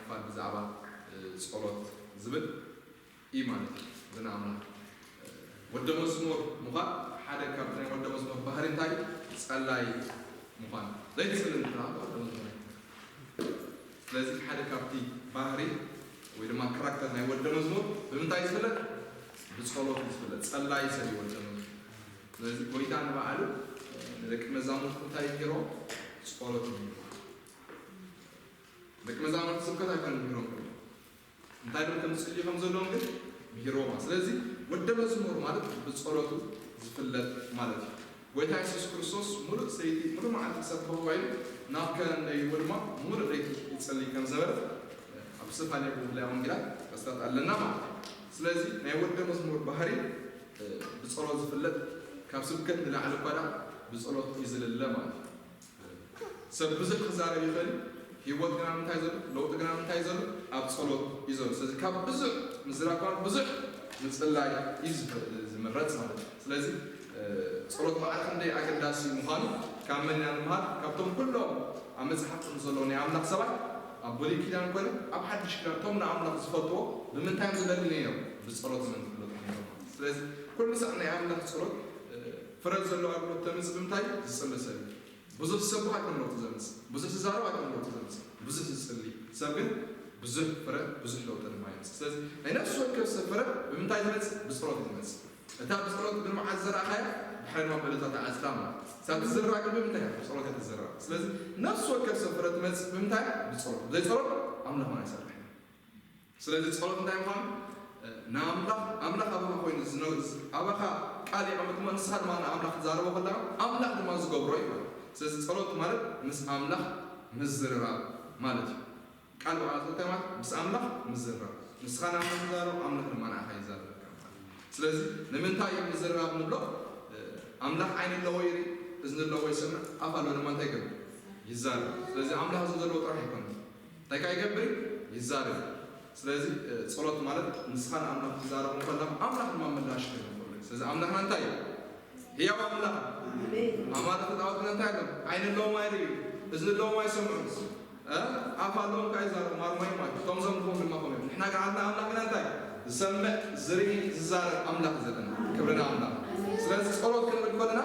ክፋል ብዛዕባ እ፣ ጸሎት ዝብል እዩ ማለት እዩ። ብናምና እ፣ ወደ መዝሙር ምዃን ሓደ ካብ ናይ ወደ መዝሙር ባህሪ እንታይ እዩ? ጸላይ ምዃን ዘይትጽሊ እንትና ወደ መዝሙር ኣይኮነን። ስለዚ ሓደ ካብቲ ባህሪ ወይ ድማ ካራክተር ናይ ወደ መዝሙር ብምንታይ ዝፍለጥ? ብጸሎት ዝፍለጥ ጸላይ ሰብ እዩ ወደ መዝሙር። ስለዚ ጎይታ ንባዕሉ እ፣ ንደቂ መዛሙርቱ እንታይ ይሮ ጸሎት ይሮ ደቂ መዛሙርቲ ስብከት ኣይኮነ ምሂሮም ከሎ እንታይ ደም ከም ዝጽልዩ ከም ዘለዎም ግን ምሂሮማ። ስለዚ ወደ መዝሙር ማለት ብጸሎቱ ዝፍለጥ ማለት እዩ። ጎይታ የሱስ ክርስቶስ ሙሉእ ሰይቲ ሙሉእ መዓልቲ ክሰብኽ ኮይኑ ናብ ከነን ደይዎ ድማ ሙሉእ ለይቲ ይጸልይ ከም ዝነበረ ኣብ ዝተፈላለየ ብፍላይ ወንጌላት ክስተት ኣለና ማለት እዩ። ስለዚ ናይ ወደ መዝሙር ባህሪ ብጸሎት ዝፍለጥ ካብ ስብከት ንላዕሊ እኳ ደኣ ብጸሎት እዩ ዝልለ ማለት እዩ። ሰብ ብዙሕ ክዛረብ ይኽእል እዩ። ህይወት ግና ምንታይ ዘሎ? ለውጢ ግና ምንታይ ዘሎ? ኣብ ጸሎት እዩ ዘሎ። ስለዚ ካብ ብዙሕ ምዝራብ ብዙሕ ምጽላይ እዩ ዝፍ- ዝምረጽ ማለት እዩ። ስለዚ እ፣ ጸሎት መዓር ክንደይ ኣገዳሲ ምዃኑ ካብ መን ኢና ንምሃር? ካብቶም ኩሎም ኣብ መጽሓፍ ቅዱስ ዘለዉ ናይ ኣምላኽ ሰባት ኣብ ብሉይ ኪዳን ኮነ ኣብ ሓድሽ ኪዳን እቶም ንኣምላኽ ዝፈልጥዎ ብምንታይ እዮም ዝደሊ ነይሮም? ብጸሎት እዮም ዝፍለጡ ነይሮም። ስለዚ ኩሉ ሳዕ ናይ ኣምላኽ ጸሎት እ፣ ፍረ ዘለዎ ኣገልግሎት ተምጽእ ብምንታይ ዝጽሊ ሰብ እዩ። ብዙሕ ዝሰብኽ ኣይኮነን ለውጢ ዘምጽእ፣ ብዙሕ ዝዛረብ ኣይኮነን ለውጢ ዘምጽእ፣ ብዙሕ ዝጽሊ ሰብ ግን ብዙሕ ፍረ ብዙሕ ለውጢ ድማ የምጽእ። ስለዚ ናይ ነፍሲ ወከፍ ሰብ ፍረ ብምንታይ ዝመጽእ? ብጸሎት እዩ ዝመጽእ። እታ ብጸሎት ብንብዓት ዝዘራእኻያ ድሕሪ ድማ ብእለታ ትዓጽዳ ማለት እዩ። እዛ ትዝራእ ግን ብምንታይ እያ? ብጸሎት እያ ትዝራእ። ስለዚ ነፍሲ ወከፍ ሰብ ፍረ ትመጽእ ብምንታይ? ብጸሎት። ብዘይ ጸሎት ኣምላኽ ኣይሰርሕን። ስለዚ ጸሎት እንታይ ምዃኑ ንኣምላኽ ኣምላኽ ኣባኻ ኮይኑ ዝነ- ኣባኻ ቃል የቐምጥ እሞ ንስኻ ድማ ንኣምላኽ ትዛረቦ ከለኻ ኣምላኽ ድማ ዝገብሮ እዩ ማለት እዩ። ስለዚ ጸሎት ማለት ምስ ኣምላኽ ምዝርራብ ማለት እዩ። ቃል ብዓል እንታይ ማለት ምስ ኣምላኽ ምዝርራብ። ንስኻ ንኣምላኽ ትዛረብ ኣምላኽ ድማ ንኣኻ ይዛረበካ ማለት እዩ። ስለዚ ንምንታይ እዩ ምዝርራብ ንብሎ? ኣምላኽ ዓይኒ ኣለዎ ይርኢ፣ እዝኒ ኣለዎ ይሰምዕ፣ ኣፍ ኣለዎ ድማ እንታይ ይገብር? ይዛረብ። ስለዚ ኣምላኽ እዚ ዘለዎ ጥራሕ ኣይኮነን። እንታይ ከኣ ይገብር እዩ? ይዛረብ። ስለዚ እ፣ ጸሎት ማለት ንስኻ ንኣምላኽ ትዛረብ እንከለኻ ኣምላኽ ድማ ምላሽ ክህብ ይኽእል እዩ። ስለዚ ኣምላኽና እንታይ እዩ? ህያው ኣምላኽ። ኣማልኽቲ ጣዖት ግና እንታይ ኣለዎም? ዓይኒ ኣለዎም ኣይርእዩ፣ እዝኒ ኣለዎም ኣይሰምዑ፣ እ፣ ኣፍ ኣለዎም ከኣ ይዛረቡ፣ ማርማይ ማለት እዩ። እቶም ዘምልኹም ድማ ከምኡ እዮም። ንሕና ግን ዓድና ኣምላኽ ግና እንታይ? ዝሰምዕ፣ ዝርኢ፣ ዝዛረብ ኣምላኽ እዩ ዘለና። ክብሪ ንኣምላኽ። ስለዚ ጸሎት ክንብል ከለና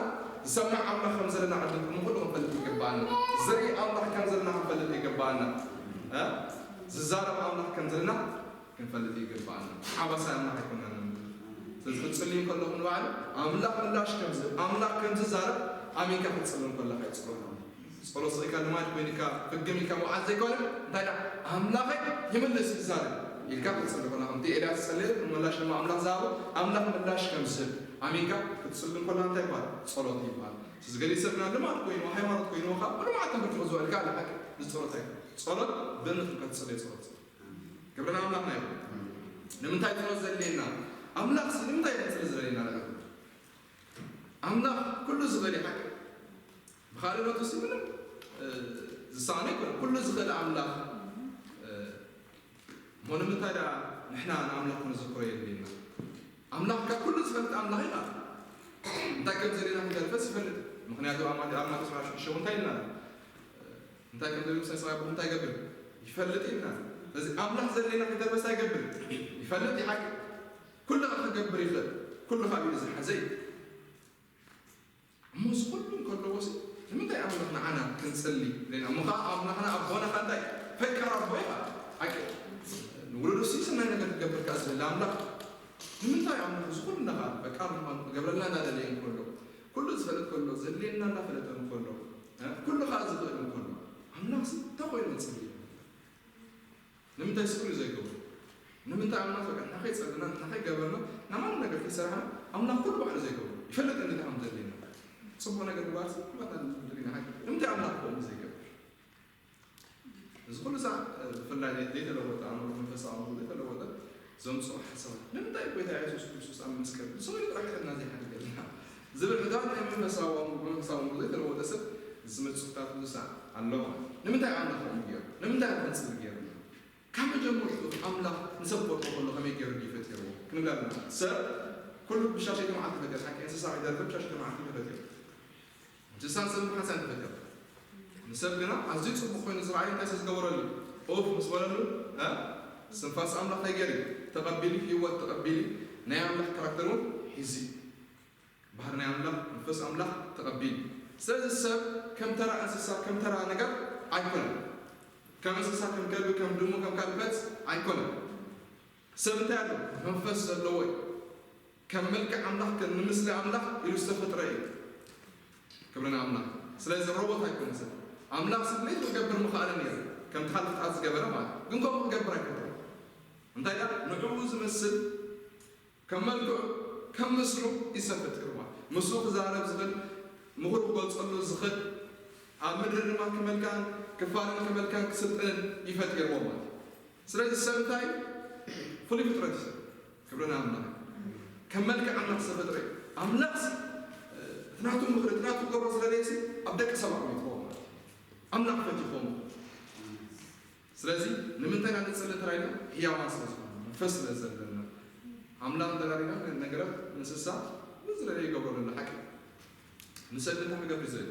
ዝሰምዕ ኣምላኽ ከም ዘለና ዓድና ቅድሚ ኩሉ ክንፈልጥ ይግባኣና። ዝርኢ ኣምላኽ ከም ዘለና ክንፈልጥ ይግባኣና። እ? ዝዛረብ ኣምላኽ ከም ዘለና ክንፈልጥ ይግባኣና። ሓባሳይ ኣምላኽ ኣይኮናን። ስለዚ ክትጽልይ ከለኹ ንባዕሉ ኣምላኽ ምላሽ ከም ዝህብ፣ ኣምላኽ ከም ዝዛረብ ኣሚንካ ክትጽሊ ከለኻ እዩ ጸሎት። ጸሎት ስኢልካ ልማድ ኮይኑካ ፍግም ኢልካ ምውዓል ዘይኮነ እንታይ ደኣ ኣምላኸይ ይምልስ ይዛረብ ኢልካ ክትጽሊ ከለኻ ከምቲ ኤልያስ ዝጸለየ ምላሽ ድማ ኣምላኽ ዝሃቦ ኣምላኽ ምላሽ ከም ዝህብ ኣሚንካ ክትጽሊ ከለኻ እንታይ ይባሃል? ጸሎት ይባሃል። ስለዚ ገሊኡ ሰብ ግና ልማድ ኮይኑ ሃይማኖት ኮይኑ ካብ ብልማድ ተንበርኪኹ ዝበልካ ኣለ ሓቂ እዚ ጸሎት ኣይኮነ። ጸሎት ብእምነት ኢልካ ትጽለዮ ጸሎት። ክብሪ ንኣምላኽና ይኹን። ንምንታይ ጸሎት ዘድልየና? ኣምላኽ ንምንታይ እዩ ክንጽሊ ዝደልየና? ኣምላኽ ኩሉ ዝኽእል እዩ ሓቂ። ብኻልእ ነቱ ሲ ምንም እ፣ ዝሳነ ኣይኮነ። ኩሉ ዝኽእል ኣምላኽ እ፣ እሞ ንምንታይ ደኣ ንሕና ንኣምላኽ ክንዝክሮ የድልየና? ኣምላኽ ካብ ኩሉ ዝፈልጥ ኣምላኽ እዩ። እንታይ ከም ዘድልየና ክንደርፈስ ይፈልጥ። ምኽንያቱ ኣብ ማቴ- ኣብ ማቴዎስ ምዕራፍ ሽዱሽተ እንታይ ኢልና? እንታይ ከም ዘድልዩ ምሳይ ሰብኣይ እንታይ ይገብር? ይፈልጥ ኢልና። ስለዚ ኣምላኽ ዘድልየና ክንደርፈስ ኣይገብር። ይፈልጥ እዩ ሓቂ። ኩሉ ከኣ ክገብር ይኽእል። ኩሉ ካብ ኢዱ ዝሓዘ እዩ። እሞ እዚ ኩሉ እንከለዎ ሲ ንምንታይ ኣምላኽ ንዓና ክንጽሊ ኢልና? እሞ ኸዓ ኣምላኽና ኣቦና ኸዓ እንታይ ፈቃር ኣቦ እዩ ኸዓ። ሓቂ ንውሉዱ ሲ ሰናይ ነገር ክገብር ከኣ ዝደሊ ኣምላኽ ንምንታይ ኣምላኽ እዚ ኩሉ እንዳኸኣለ ፈቃር ምዃኑ ክገብረልና እንዳደለየ እንከሎ ኩሉ ዝፈልጥ ከሎ ዘድልየና እንዳፈለጠ እንከሎ እ? ኩሉ ኸዓ ዝኽእል እንከሎ ኣምላኽ ሲ እንታይ ኮይኑ ክንጽሊ? ንምንታይ ስሩ እዩ ዘይገብሮ? ንምንታይ ኣምላኽ በቃ ንሕና ከይጸለና ንሕና ከይገበርና ንማንም ነገር ከይሰራሕና ኣምላኽ ኩሉ ባዕሉ ዘይገብሮ ይፈልጥ እንዴት ከም ዘድልየና ጽቡቕ ነገር ምግባር ሲ ኩላትና ንፈልጥ ኢና ሓቂ ንምንታይ ኣምላኽ ከምኡ ዘይገብር እዚ ኩሉ ሳዕ ብፍላይ ዘይተለወጠ ኣእምሮ መንፈሳዊ ኣእምሮ ዘይተለወጠ ዘምፅኦ ሓሳባት ንምንታይ ጎይታ የሱስ ክርስቶስ ኣብ መስቀል ንስሙ ጥራሕ ከና ዘይሓደገልና ዝብል ሕቶታት ናይ መንፈሳዊ ኣእምሮ መንፈሳዊ ኣእምሮ ዘይተለወጠ ሰብ ዝመፅእ ሕቶታት ኩሉ ሳዕ ኣሎ ማለት እዩ ንምንታይ ኣምላኽ ከምኡ ገይሩ ንምንታይ ኣምላኽ ከምኡ ገይሩ ካብ መጀመርትኡ ኣምላኽ ንሰብ ክፈጥሮ ከሎ ከመይ ገይሩ ድዩ ፈጢርዎ ክንብል ኣለና። ሰብ ኩሉ ብሻሸይቲ መዓልቲ ፈጢሩ፣ ሓቂ እንስሳ ከይተርፍ ብሻሸይቲ መዓልቲ ተፈጢሩ። እንስሳን ሰብን ብሓንሳእ ተፈጢሩ። ንሰብ ግና ኣዝዩ ጽቡቕ ኮይኑ ዝረኣዮ እንታይ ስለ ዝገበረሉ እዩ? ኡፍ ምስ በለሉ፣ እ? ስንፋስ ኣምላኽ እንታይ ገይሩ? ተቐቢሉ፣ ህይወት ተቐቢሉ፣ ናይ ኣምላኽ ካራክተር እውን ሒዙ። ባህሪ ናይ ኣምላኽ፣ መንፈስ ኣምላኽ ተቐቢሉ። ስለዚ ሰብ ከም ተራ እንስሳ፣ ከም ተራ ነገር ኣይኮነን። ከም እንስሳ፣ ከም ከልቢ፣ ከም ድሙ፣ ከም ካልእ ፈስ ኣይኮነን። ሰብ እንታይ ኣሎ? መንፈስ ዘለዎ እዩ። ከም መልክዕ ኣምላኽ፣ ከም ንምስሊ ኣምላኽ ኢሉ ዝተፈጥረ እዩ። ክብሪ ንኣምላኽ። ስለዚ ሮቦት ኣይኮነን ሰብ። ኣምላኽ ስብለይ ክገብር ምኽኣለ ነይሩ። ከምቲ ካልእ ፍጥረት ዝገበረ ማለት እዩ። ግን ከምኡ ክገብር ኣይፈተን። እንታይ ደኣ? ንዕኡ ዝመስል ከም መልክዑ፣ ከም ምስሉ እዩ ሰብ ፈጢርዎ። ምስኡ ክዛረብ ዝኽእል፣ ምኽሩ ክገልጸሉ ዝኽእል፣ ኣብ ምድሪ ድማ ክመልካን ክፋልን ክመልካን ክስልጥንን እዩ ፈጢርዎ ማለት እዩ። ስለዚ ሰብ እንታይ እዩ? ፍሉይ ፍጥረት እዩ ሰብ። ክብሪ ንኣምላኽ። ከም መልክዕ ኣምላኽ ዝተፈጥረ እዩ። ኣምላኽ እቲ ናቱ ምኽሪ፣ እቲ ናቱ ክገብሮ ዝደለየሲ ኣብ ደቂ ሰባት ኣሚጥዎ ማለት እዩ። ኣምላኽ ፈቲኹም። ስለዚ ንምንታይ ኢና ንጽሊ እንተራይና? ህያዋን ስለ ዝኾነ፣ መንፈስ ስለ ዘለና። ኣምላኽ እንተራሪና ነገራት እንስሳ ምን ዝደለየ ይገብሮ ዘሎ ሓቂ። ንሰብ እንታይ ክገብር ይዘል?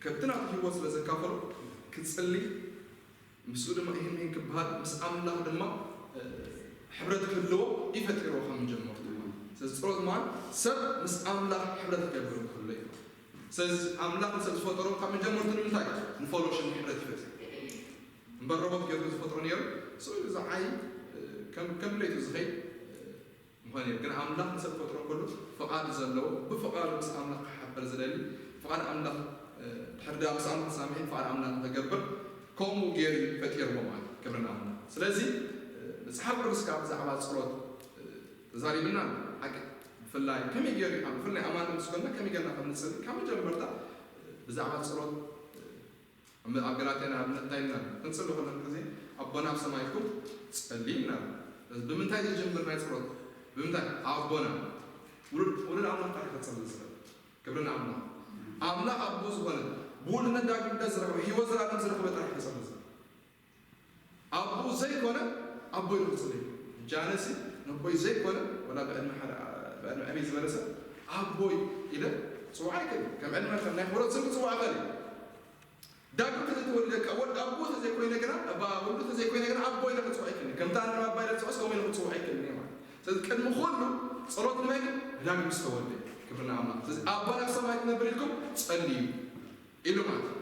ከብቲ ናቱ ህይወት ስለ ዘካፈሎ ክጽሊ፣ ምስኡ ድማ ይህን ይህን ክበሃል፣ ምስ ኣምላኽ ድማ፣ እ፣ ሕብረት ክህልዎ ይፈጢርዎ ካብ መጀመርቱ። ስለዚ ጸሎት ማለት ሰብ ምስ ኣምላኽ ሕብረት ክገብር እንከሎ እዩ። ስለዚ ኣምላኽ ንሰብ ዝፈጠሮ ካብ መጀመርቱ ንምንታይ? ንፈሎሽን ሕብረት ይፈጥር። እምበር ሮቦት ገይሩ ዝፈጥሮ ነይሩ፣ ስኡ ኢሉ ዝዓይ፣ እ፣ ከም፣ ከም ድሌቱ ዝኸይድ፣ እ፣ ምዃን እዩ። ግን ኣምላኽ ንሰብ ክፈጥሮ ከሎ ፍቓድ ዘለዎ፣ ብፍቓዱ ምስ ኣምላኽ ክሓበር ዝደሊ፣ ፍቓድ ኣምላኽ፣ እ፣ ድሕሪ ደኣ ምስ ኣምላኽ ተሳሚሑ ፍቓድ ኣምላኽ ንኽገብር ከምኡ ገይሩ እዩ ፈጢርዎ ማለት እዩ። ክብሪ ንኣምላኽ። ስለዚ፣ እ፣ መጽሓፍ ቅዱስ ከኣ ብዛዕባ ጸሎት፣ እ፣ ተዛሪብና ኣሎ። ሓቂ ብፍላይ ከመይ ገይሩ እዩ፣ ብፍላይ ኣማኒ ምስ ኮንና ከመይ ጌርና ከም ንጽሊ ካብ መጀመርታ፣ እ፣ ብዛዕባ ጸሎት፣ እ፣ ኣብ፣ ኣብ ገላትያ ንኣብነት እንታይ ኢልና ክንጽሊ ከለና ግዜ ኣቦና ኣብ ሰማይ ኢልኩም ጸልዩ ኢልና። ስለዚ ብምንታይ ዝጅምር ናይ ጸሎት? ብምንታይ? ኣቦና። ውሉድ፣ ውሉድ ኣምላኽ ጥራሕ ከጸሊ ዝኽእል። ክብሪ ንኣምላኽ። ኣምላኽ ኣቦ ዝኾነ፣ ብውሉድነት ዳግም ልደት ዝረኸበ፣ ህይወት ዘላለም ዝረኸበ ጥራሕ ከጸሊ ዝኽእል። ኣቦኡ ዘይኮነ ኣቦ ኢሉ ክጽሊ። ሕጂ ኣነሲ ነቦይ ዘይኮነ፣ ወላ ብዕድመ ሓደ፣ ብዕድመ ዕብይ ዝበለ ሰብ ኣቦይ ኢለ ክጽውዖ ኣይክእልን። ከም ዕድመ ከም ናይ ክብረት ስም ክጽውዖ ይኽእል እዩ። ዳግም ተዘይተወልደ፣ ካብ ወልድ ኣቦ ተዘይኮይነ ግና፣ ኣባ ወልዱ ተዘይኮይነ ግና፣ ኣቦ ኢለ ክጽውዕ ኣይክእልን። ከምታ ኣነ ኣባ ኢለ ክጽውዕስ፣ ከምኡ ኢለ ክጽውዕ ኣይክእልን እየ ማለት። ስለዚ ቅድሚ ኩሉ ጸሎት ንመን? ንዳግም ዝተወልደ። ክብሪ ንኣምላኽ። ስለዚ ኣባ ናብ ሰማይ ትነብር ኢልኩም ጸልዩ ኢሉ ማለት እዩ።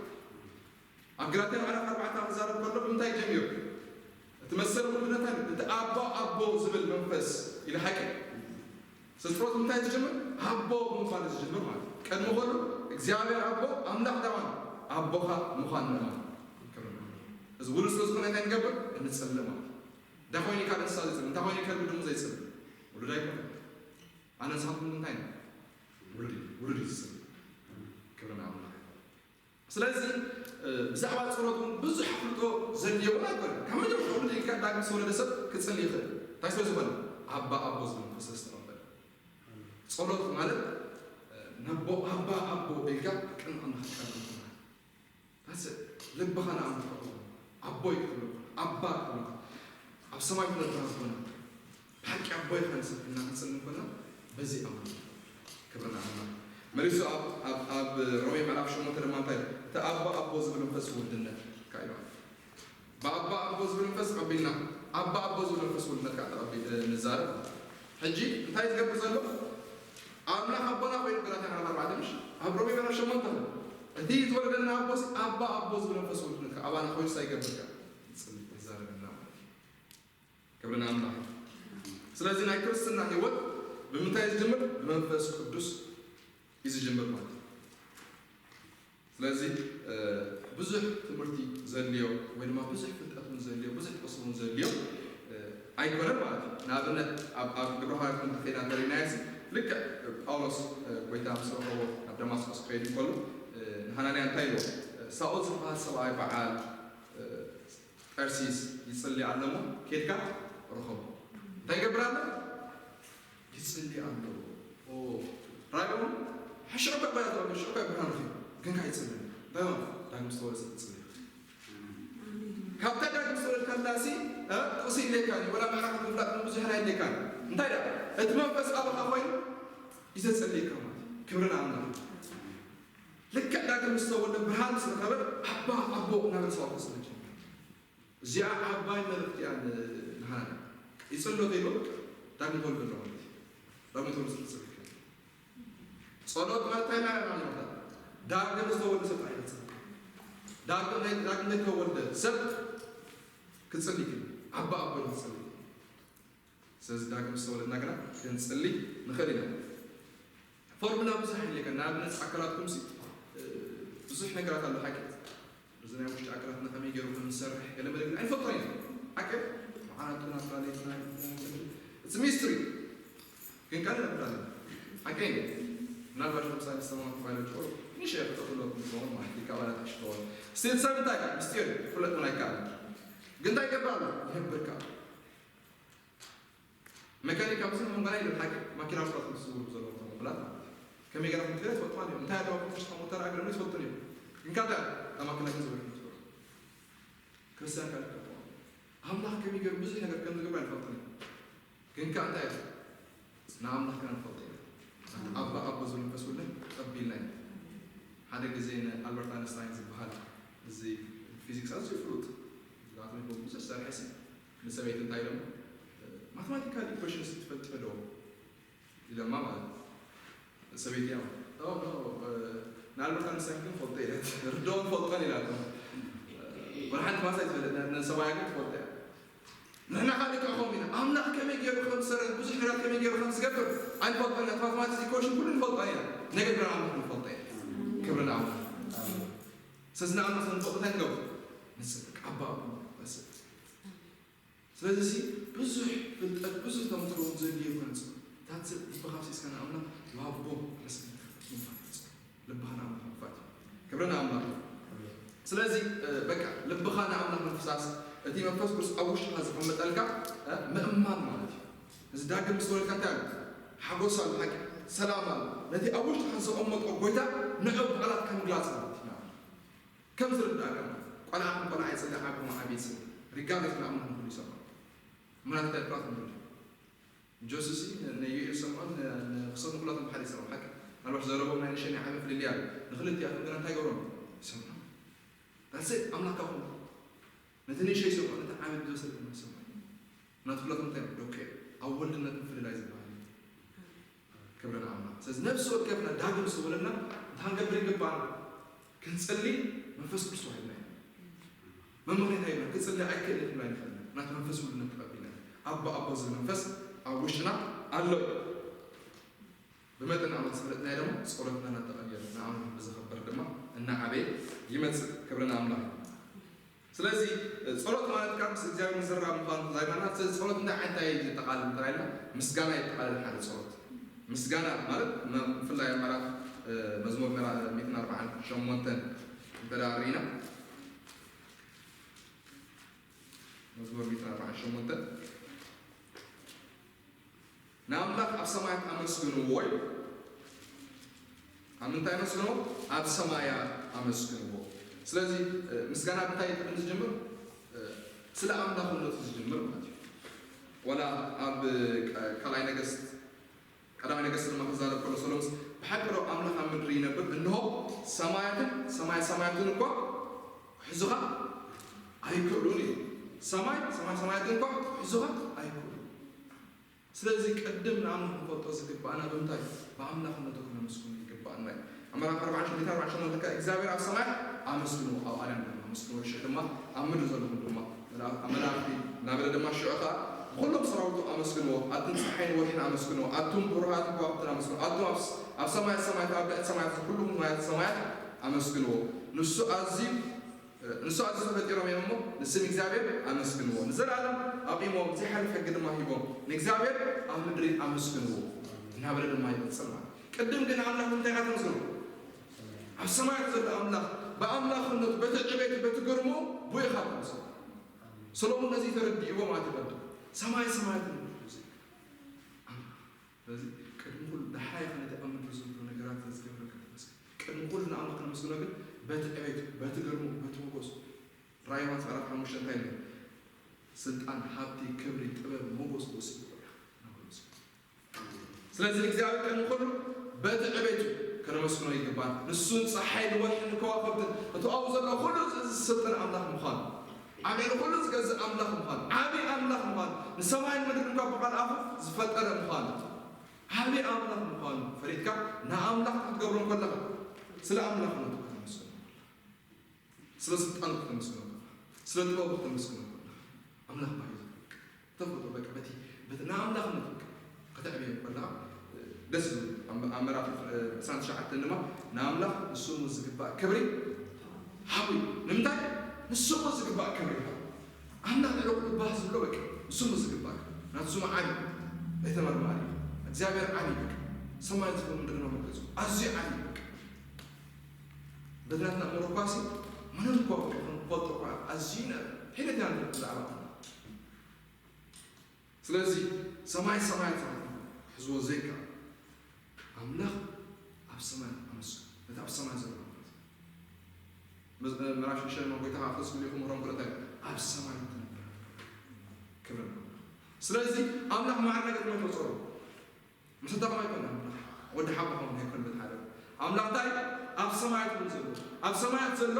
ኣብ ገላትያ ምዕራፍ ኣርባዕተ ክዛረብ ከሎ ብምንታይ ጀሚሩ? እቲ መሰል ውልድነት እንታይ? እቲ ኣባ ኣቦ ዝብል መንፈስ ኢሉ ሓቂ። ስለዚ ጸሎት እንታይ ዝጅምር? ኣቦ ብምባል ዝጅምር ማለት እዩ። ቅድሚ ኩሉ እግዚኣብሔር ኣቦ ኣምላኽ ዳዋን ኣቦኻ ምዃን ምዃን። እዚ ውሉድ ስለ ዝኾነ እንታይ ንገብር? እንጽሊ ማለት እዩ። እንታይ ኮይኑ ካልእ እንስሳ ዘይጽሊ? እንታይ ኮይኑ ከልቢ ድሙ ዘይጽሊ? ውሉድ ኣይኮነን። ኣነ ንስኻትኩም እንታይ ነው? ውሉድ እዩ። ውሉድ እዩ ዝጽሊ። ክብሪ ንኣምላኽ። ስለዚ፣ እ፣ ብዛዕባ ጸሎት እውን ብዙሕ ኣፍልጦ ዘድልዮ እውን ኣይኮነን። ካብ መጀመርታ ውሉድ ኢልካ ዳግም ዝተወለደ ሰብ ክጽሊ ይኽእል። እንታይ ስለ ዝኾነ? ኣባ ኣቦ ዝብል መንፈስ ስለ ዝተቐበለ። ጸሎት ማለት፣ እ፣ ነቦ፣ ኣባ ኣቦ ኢልካ ቅድሚ ኣምላኽ ክትቀርብ ምዃን። ታስ ልብኻ ንኣምላኽ ተቕርቦ። ኣቦይ ክትብሎ፣ ኣባ ክትብሎ። ኣብ ሰማይ ትነብር ኣቦና። ብሓቂ ኣቦይ ኢኻ ንስኻ ኢልና ክንጽሊ እንከለና በዚ ኣምር። ክብሪ ንኣምላኽ። መሊሱ ኣብ፣ ኣብ፣ ኣብ ሮሜ ምዕራፍ ሸሞንተ ድማ እንታይ? እቲ ኣባ ኣቦ ዝብል መንፈስ ውልድነት ከኣ ኢሉ ኣሎ። ብኣባ ኣቦ ዝብል መንፈስ ተቐቢልና፣ ኣባ ኣቦ ዝብል መንፈስ ውልድነት ከኣ ተቐቢል-፣ ንዛረብ። ሕጂ እንታይ ዝገብር ዘሎ? ኣምላኽ ኣቦና ኮይኑ ገላትያ ምዕራፍ ኣርባዕተ ምሽ? ኣብ ሮሜ ምዕራፍ ሸሞንተ። እቲ ዝወለደና ኣቦስ ኣባ ኣቦ ዝብል መንፈስ ውልድነት ከኣ ኣባና ኮይኑ እንታይ ይገብር ከኣ? ይጽሊ፣ ይዛረበና ማለት እዩ። ክብሪ ንኣምላኽ። ስለዚ ናይ ክርስትና ህይወት ብምንታይ እዩ ዝጅምር? ብመንፈስ ቅዱስ እዩ ዝጅምር ማለት እዩ። ስለዚ፣ እ፣ ብዙሕ ትምህርቲ ዘድልዮ ወይ ድማ ብዙሕ ፍልጠት እውን ዘድልዮ፣ ብዙሕ ጥቕሲ እውን ዘድልዮ፣ እ፣ ኣይኮነን ማለት እዩ። ንኣብነት ኣብ፣ ኣብ ግብረ ሃዋርያት ክንዲ ከይና እንተሪእናዮሲ፣ ልክዕ ጳውሎስ፣ እ፣ ጎይታ ምስ ረኸቦ ናብ ደማስቆስ ክኸይድ እንከሎ፣ እ፣ ንሃናንያ እንታይ ኢልዎ? እ፣ ሳኦል ዝበሃል ሰብኣይ በዓል፣ እ፣ ጠርሲስ ይጽሊ ኣሎ እሞ፣ ኬድካ ርኸቦ። እንታይ ይገብር ኣሎ? ይጽሊ ኣሎ። ኦ፣ ራእዩ ሽዑ እኳ ባያ ተቐበል፣ ሽዑ እኳ ብርሃን ረኺቡ። ግን ከኣ ይጽሊ ኣሎ። እንታይ ማለት? ዳግም ዝተወልደ ሰብ ክጽሊ ይኽእል። ካብታ ዳግም ዝተወለድካላሲ፣ እ፣ ጥቕሲ የድልየካን እዩ፣ ወላ ምዕራፍ ምፍላጥ ብዙሕ ኣየድልየካን እዩ። እንታይ ደኣ? እቲ መንፈስ ኣባኻ ኮይኑ እዩ ዘጸልየካ ማለት እዩ። ክብሪ ንኣምላኽ። ልክዕ ዳግም ዝተወልደ ብርሃን ምስ ረኸበ፣ ኣባ፣ ኣቦ እናበለ ሰብኣዊ ክጽሊ ጀመረ። እዚኣ ዓባይ መልእኽቲ እያ ን-፣ ንሃና። ይጽሎ ተይሎ ዳግም ተወልዶ ኣሎ ማለት እዩ። ዳግም ተወልዶ ስለ ዝርከብ። ጸሎት ማለት እንታይ ማለት ነው? ዳግም ዝተወልደ ሰብ ጥራይ ይጽሊ። ዳግም ናይ-፣ ዳግም ዘይተወልደ ሰብ ክጽሊ ይኽእል። ዓባ ኣቦ ክጽሊ። ስለዚ ዳግም ዝተወለድና ግና ክንጽሊ ንኽእል ኢና። ፎርሙላ ብዙሕ የለካ። ንኣብነት ኣካላትኩም ሲ፣ እ፣ ብዙሕ ነገራት ኣሎ ሓቂ። እዚ ናይ ውሽጢ ኣካላትና ከመይ ገይሩ ከም ዝሰርሕ ገለ መለ ግን ኣይንፈልጦ ኢና። ሓቂ? መዓራትና፣ ፕላኔትና፣ it's mystery። ግን ካልእ ነብላ ሓቂ። ምናልባት ለምሳሌ ሰማን ባዮሎጂ ንሽ የፍጠቱ ሎ ዝኸውን ማለት እዩ። ካባላት ኣሽተዋል። ስቲል ሰብ እንታይ ምስጢር ፍለጥ ናይ ካባላት። ግን እንታይ ይገብር ኣሎ? ይነብር ካባላት። መካኒክ ኣብዚ ሞንጎና ኢሉ ሓቂ ማኪና ውስጥ ዝዝውሩ ዘለዉ ተመኩላት ማለት እዩ። ከመይ ገይራ ክትገለ ትፈልጥዋ እዮም። እንታይ ኣለዋ ክፍሽ ተሞተር ኣገር ነው ይፈልጡ እዮም። ግን ካብታ ማኪና ግን ዝውር ትፈልጡ። ክርስቲያን ካልእ ከጥዋ። ኣምላኽ ከመይ ገይሩ ብዙሕ ነገር ከም ዝገብር ኣይንፈልጥን እዮም። ግን ከ እንታይ እዩ? ንኣምላኽ ከ ንፈልጦ ኢና። ኣባ ኣቦ ዝብል መንፈስ ውልድ ቀቢልና ኢና። ሓደ ግዜ ንኣልበርት ኣንስታይን ዝበሃል እዚ ፊዚክስ ኣዝዩ ፍሉጥ ዝኣቶም ብዙሕ ዝሰርሐ ሲ ንሰበይቲ እንታይ ኢሎም? ማትማቲካል ኢኩዌሽንስ ትፈልጢ ዶ? ኢሎማ ማለት እዩ። ሰበይቲ እያ። ኖ፣ ኖ፣ ንኣልበርት ኣንስታይን ግን ፈልጦ ኢለት። ርድኦን ፈልጦን ኢላቶም። ወላ ሓንቲ ማሳ ይትፈልጥ፣ ን-፣ ንሰብኣያ ግን ትፈልጦ እያ። ንሕና ከዓ ልክዕ ከምኡ ኢና። ኣምላኽ ከመይ ገይሩ ከም ዝሰርሕ፣ ብዙሕ ነገራት ከመይ ገይሩ ከም ዝገብር ኣይንፈልጦን ኢና። እቲ ማትማቲክስ ኢኩዌሽን ኩሉ ንፈልጦ ኢና። ነገር ግን ኣምላኽ ንፈልጦ ኢና። ክብሪ ንኣምላኽ። ስለዚ ንኣምላኽ ንፈልጦ እንታይ ንገብር? ንጽብቅ። ኣባ ኣቦ ንመስል። ስለዚ እዚ ብዙሕ ፍልጠት፣ ብዙሕ ተመክሮ እውን ዘድልዮ ይኮነ። እታ ልብኻ ኣፍሲስካ ንኣምላኽ፣ "ዋቦ፣ ኣመስግነካ" ምባል። ልብኻ ንኣምላኽ ምኽፋት እዩ። ክብሪ ንኣምላኽ። ስለዚ፣ እ፣ በቃ፣ ልብኻ ንኣምላኽ ምፍሳስ፣ እቲ መንፈስ ቅዱስ ኣብ ውሽጥኻ ዝቕመጠልካ፣ እ፣ ምእማን ማለት እዩ። እዚ ዳግም ምስ ተወለድካ እንታይ ኣሎ? ሓጎስ ኣሎ፣ ሓቂ፣ ሰላም ኣሎ። ነቲ ኣብ ውሽጥኻ ዘቐመጦ ጎይታ ንዕኡ ብቓላት ከም ምግላጽ ማለት እዩ። ከም ዝርዳእካ፣ ቆልዓ ከም ቆልዓ ይጽሊ፣ ዓቢ ከም ዓቢ ይጽሊ። ሪጋርደስ ንኣምላኽ ንኹሉ ይሰምዖ። ምናልባት ኣይፍራት ንብል። ጆስሲ ን-፣ ንዩኤል ሰምዖን ን-፣ ንክሰኑ ኩላቶም ብሓደ ይሰምዖ። ሓቂ፣ ምናልባት ዘረቦም ናይ ንእሽተይ ናይ ዓቢ ፍልልይ ኣሎ። ንኽልቲኣቶም ግና እንታይ ገብሮም? ይሰምዖም። That's it፣ ኣምላኽ ካብኹም። ነቲ ንእሽተይ ይሰምዖ፣ ነቲ ዓቢ ብዝወሰደ ድማ ይሰምዖ። ምናልባት ኩላቶም እንታይ እዮም? ዶኬ፣ ኣብ ወልድነት ምፍልላይ ዝበሃል እዩ። ክብሪ ንኣምላኽ። ስለዚ ነፍሲ ወከፍና ዳግም ዝተወለድና እንታይ ክንገብር ይግባና? ክንጽሊ መንፈስ ቅዱስ ተዋሂብና እዩ። መምኽንያት ኣይብልና፣ ክጽሊ ኣይክእልን ክብላ ኣይንኽእልን። ናቲ መንፈስ ውሉድነት ተቐቢልና። ኣቦ ኣቦ ዝብል መንፈስ ኣብ ውሽጥና ኣሎ። ብመጠን ኣምላኽ ዝፈለጥናዮ ድማ ጸሎትና እናተቐየረ ንኣምላኽ ብዘኸበር ድማ እናዓበየ ይመጽእ። ክብሪ ንኣምላኽ። ስለዚ ጸሎት ማለት ካብ ምስ እግዚኣብሔር ምዝርራብ ምዃኑ ዛይማና። ስለዚ ጸሎት እንታይ ዓይነት እንታይ የጠቓልል እንተባልና ምስጋና የጠቓልል። ሓደ ጸሎት ምስጋና ማለት መ-፣ ብፍላይ ኣብ ምዕራፍ፣ እ፣ መዝሙር ምዕራ-፣ ሚእትን ኣርባዓን ሸሞንተን እንተ ደኣ ርኢና፣ መዝሙር ሚእትን ኣርባዓን ሸሞንተን ንኣምላኽ ኣብ ሰማያት ኣመስግንዎ እዩ። ኣብ ምንታይ ኣመስግንዎ? ኣብ ሰማያት ኣመስግንዎ። ስለዚ፣ እ፣ ምስጋና እንታይ ቅድም ዝጅምር? እ፣ ስለ ኣምላኽነቱ ዝጅምር ማለት እዩ። ወላ ኣብ፣ እ፣ ቃ-፣ ካልኣይ ነገስት፣ ቀዳማይ ነገስት ድማ ክዛረብ ከሎ ሰሎሞንስ፣ "ብሓቂ ዶ ኣምላኽ ኣብ ምድሪ ይነብር? እንሆ ሰማያትን ሰማይ ሰማያትን እኳ ክሕዙኻ ኣይክእሉን" እዩ። ሰማይ ሰማይ ሰማያትን እኳ ክሕዙኻ ኣይክእሉን። ስለዚ ቅድም ንኣምላኽ ክንፈልጦ ዝግባኣና ብምንታይ? ብኣምላኽነቱ ከነመስግኖ ይግባኣና እዩ። ኣብ ምዕራፍ ኣርባዓን ሸሞንተን፣ ኣርባዓን ሸሞንተን ከ እግዚኣብሔር ኣብ ሰማያት ኣመስግንዎ፣ ኣብ ኣርያም ድማ ኣመስግንዎ፣ ሽዑ ድማ ኣብ ምድሪ ዘለኹም ድማ መላ-፣ ኣብ መላእኽቲ እናበለ ድማ ሽዑ ኸዓ ብኹሎም ሰራዊቱ ኣመስግንዎ፣ ኣቱም ፀሓይን ወርሕን ኣመስግንዎ፣ ኣቱም ብሩሃትን ከዋኽብትን ኣመስግንዎ፣ ኣቱም ኣብ ስ-፣ ኣብ ሰማያት ሰማያት፣ ኣብ ልዕሊ ሰማያት ኩሉ ማያት ሰማያት ኣመስግንዎ። ንሱ ኣዝዩ ንሱ ኣዝዩ ፈጢሮም እዮም እሞ፣ ንስም እግዚኣብሔር ኣመስግንዎ። ንዘለኣለም ኣቑሞም፣ ዘይሓልፍ ሕጊ ድማ ሂቦም። ንእግዚኣብሔር ኣብ ምድሪ ኣመስግንዎ እናበለ ድማ ይቕጽል ማለት። ቅድም ግን ኣምላኽ እንታይ ኢኻ ተመስግኖ? ኣብ ሰማያት ዘሎ ኣምላኽ፣ ብኣምላኽነቱ፣ በቲ ዕቤቱ፣ በቲ ግርምኡ፣ ብኡ ኢኻ ተመስግኖ። ሰሎሞን ነዚ ተረዲእዎ ማለት ይፈልጡ። ሰማይ ሰማያት ንጉስ እዩ። ኣምላኽ። ስለዚ ቅድሚ ኩሉ ዳሕራይ ኢኻ ነቲ ኣብ ምድሪ ዘሎ ነገራት ዝገብረካ ተመስገን። ቅድሚ ኩሉ ንኣምላኽ ከነመስግኖ ግን በቲ ዕቤቱ፣ በቲ ግርምኡ፣ በቲ ሞገሱ። ራእይ ዮሃንስ ምዕራፍ ሓሙሽተ እንታይ ይብል? ስልጣን፣ ሃብቲ፣ ክብሪ፣ ጥበብ፣ ሞገስ ክወስድ ይኽእል ኢና። ስለዚ ንእግዚኣብሔር ቅድሚ ኩሉ በቲ ዕቤቱ ከነመስግኖ ይግባን። ንሱን ፀሓይን ወርሕን ከዋኽብትን እቲ ኣብኡ ዘሎ ኩሉ ዝስልጥን ኣምላኽ ምዃኑ። ዓቢ ንኹሉ ዝገዝእ ኣምላኽ ምዃኑ፣ ዓቢ ኣምላኽ ምዃኑ፣ ንሰማይን ምድርን ካብ ብቓል ኣፉ ዝፈጠረ ምዃኑ፣ ዓቢ ኣምላኽ ምዃኑ ፈሊጥካ ንኣምላኽ ክትገብሮ ከለኻ፣ ስለ ኣምላኽነቱ ከተመስግኖ፣ ስለ ስልጣኑ ከተመስግኖ ከለኻ፣ ስለ ጥበቡ ከተመስግኖ ከለኻ፣ ኣምላኽ ባይ ተፈጥሮ በቃ በቲ በቲ ንኣምላኽነቱ ከተዕብዮ ከለኻ ደስ ዝብል። ኣብ ኣብ ምዕራፍ ዕስራን ትሽዓተን ድማ ንኣምላኽ ንስሙ ዝግባእ ክብሪ ሃቡ። ንምንታይ? ንስሙ ዝግባእ ክብሪ ሃቡ። ኣምላኽ ልዕሊ ኩሉ ባህ ዝብሎ በቃ ንስሙ ዝግባእ ክብሪ። ናቱ ስሙ ዓቢ ኣይተመርማሪ እዩ። እግዚኣብሔር ዓቢ በቃ ሰማይ ዝኾነ ምድርና መገጹ ኣዝዩ ዓቢ በቃ። በቲ ናትና ኣእምሮ እኳሲ ምንም እኳ በቃ ክንፈልጦ እኳ ኣዝዩ ነ ሒደት ኢና ንፈልጥ ብዛዕባ ኣምላኽ። ስለዚ ሰማይ ሰማያት ክሕዝዎ ዘይከኣል ኣምላኽ ኣብ ሰማይ ኣመስግን። ነቲ ኣብ ሰማይ ዘሎ ኣምላኽ። መዝ- ምዕራፍ ሽዱሽተ ድማ ጎይታ ከኣ ፈስ ክብሉ ይኹም ሮም ኩለታይ ኣብ ሰማይ ትነብር ክብሪ ንኣምላኽ። ስለዚ ኣምላኽ ማዕረ ነገር መፈጸሩ መሰታኹም ኣይኮነ ኣምላኽ ወዲ ሓቦኹም ኣይኮነ በቲ ሓደ ኣምላኽ እንታይ ኣብ ሰማያት እውን ዘሎ ኣብ ሰማያት ዘሎ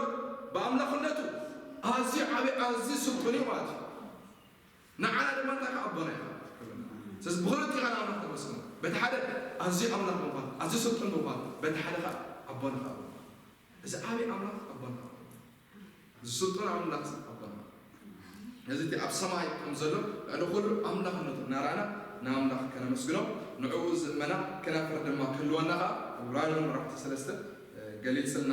ብኣምላኽነቱ ኣዝዩ ዓብዪ ኣዝዩ ስልጡን እዩ ማለት እዩ። ንዓና ድማ እንታይ ከኣ ኣቦና ኢኻ። ስለዚ ብኽልቲኡ ኢኻ ንኣምላኽ ተመስግኖ። በቲ ሓደ ኣዝዩ ኣምላኽ ብምዃን፣ ኣዝዩ ስልጡን ብምዃን፣ በቲ ሓደ ከኣ ኣቦና ከኣ ብምዃን። እዚ ዓብዪ ኣምላኽ ኣቦና ከኣ ብምዃን። እዚ ስልጡን ኣምላኽ እዚ ኣቦና። ነዚ እቲ ኣብ ሰማይ ከም ዘሎ ልዕሊ ኩሉ ኣምላኽነቱ እናረኣና ንኣምላኽ ከነመስግኖ፣ ንዕኡ ዝእመና ከናፍር ድማ ክህልወና ከኣ ኣብ ዕብራውያን ምዕራፍ ሰለስተ ገሊጽልና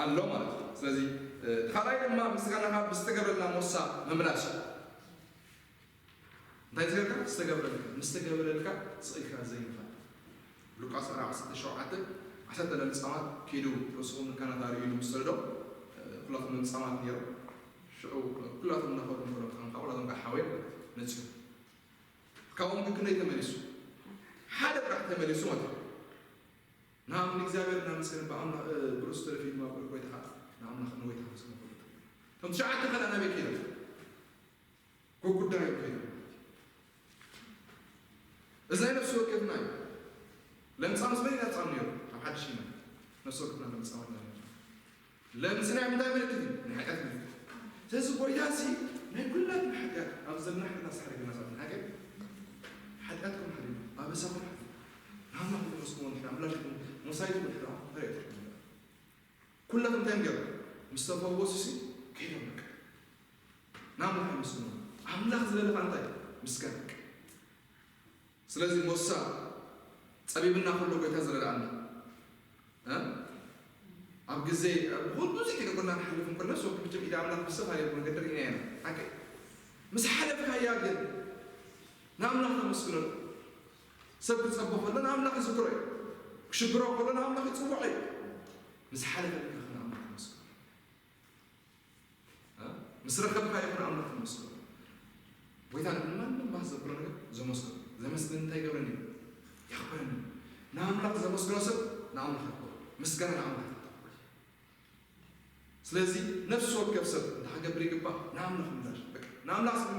ኣሎ ማለት እዩ። ስለዚ እቲ ካልኣይ ድማ ምስጋናኻ ብዝተገብረልና ሞሳ ምምላስ እዩ። እንታይ ዝገብረልካ? ዝተገብረልካ። ምስ ተገበረልካ ስቕ ኢልካ ዘይምኻድ። ሉቃስ ምዕራፍ ዓሰርተ ሸውዓተ፣ ዓሰርተ ለምጻማት ኪዱ ርእስኹም ንካህናት ኣርእዩ ኢሉ ምስ ሰደዶም፣ እ፣ ኩላቶም ለምጻማት ነይሮም። ሽዑ ኩላቶም እናኸዱ እንከለዉ ካህን ከዓ ኩላቶም ከዓ ሓወዮም መጺኦም። ካብኦም ግን ክንደይ ተመሊሱ? ሓደ ጥራሕ ተመሊሱ ማለት እዩ። ናብ ንእግዚኣብሔር እናመስገነ ብኣምላኽ፣ እ፣ ብርእሱ ተደፊኡ ድማ ብእግሩ ጎይታ ከዓ ንኣምላኽ ንጎይታ መስገነ። እቶም ትሽዓተ ካልኣት ናበይ ከይዶም? ጉዳዮም ከይዶም። እዚ ናይ ነፍሲ ወከፍና እዩ። ለምጻም ምስ መን ኢና ለምጻም ነይሩ? ኣብ ሓድሽ ኪዳን ነፍሲ ወከፍና ለምጻም ኢና ነይሩ። ለምጺ ናይ ምንታይ ምልክት እዩ? ናይ ሓጢኣት ምልክት። ስለዚ ጎይታ እዚ ናይ ኩላትና ሓጢኣት፣ ኣብ ዘለና ሓጢኣት ኣስሓደገና ሰባት ንሓቂ ሓጢኣትኩም ሓዲጉ፣ ኣበሳኹም ሓዲጉ፣ ንኣምላኽ ተመስግኑ፣ ንኣምላኽ ሞሳይኩም ድሕራ እንታይ ትርጉም ኣለዎ? ኩላቶም እንታይ እዮም ገይሮም? ምስ ተፈወሱ ሲ ከይዶም በቃ። ንኣምላኽ የመስግኑ። ኣምላኽ ዝበለኻ እንታይ? ምስጋና በቃ። ስለዚ ሞሳ ጸቢብና ከሎ ጎይታ ዝረድኣና። እ? ኣብ ግዜ፣ ኣብ ብዙሕ ተገበርና ንሓልፍ እንከሎ፣ ነፍሲ ወከፍ መቸም ኢድ ኣምላኽ ብዝተፈላለየ መገዲ ርኢና ኢና። ሓቂ። ምስ ሓለፍካያ ግን ንኣምላኽ ተመስግነሉ። ሰብ ክጸቦ ከሎ ንኣምላኽ ይዝክሮ እዩ። ክሽግሮ ከሎ ንኣምላኽ ይጽውዖ እዩ። ምስ ሓለፈልካ ከ ንኣምላኽ ተመስግኖ። እ? ምስ ረኸብካዮ ከ ንኣምላኽ ተመስግኖ። ጎይታ ንማንም ባህ ዘብሎ ነገር ዘመስግኖ። ዘመስግን እንታይ ይገብረኒ እዩ? የኽብረኒ እዩ። ንኣምላኽ ዘመስግኖ ሰብ ንኣምላኽ የኽብሮ። ምስጋና ንኣምላኽ ይጠቕም። ስለዚ ነፍሲ ወከፍ ሰብ እንታይ ክገብር ይግባእ? ንኣምላኽ ምላሽ። በቃ፣ ንኣምላኽ ስም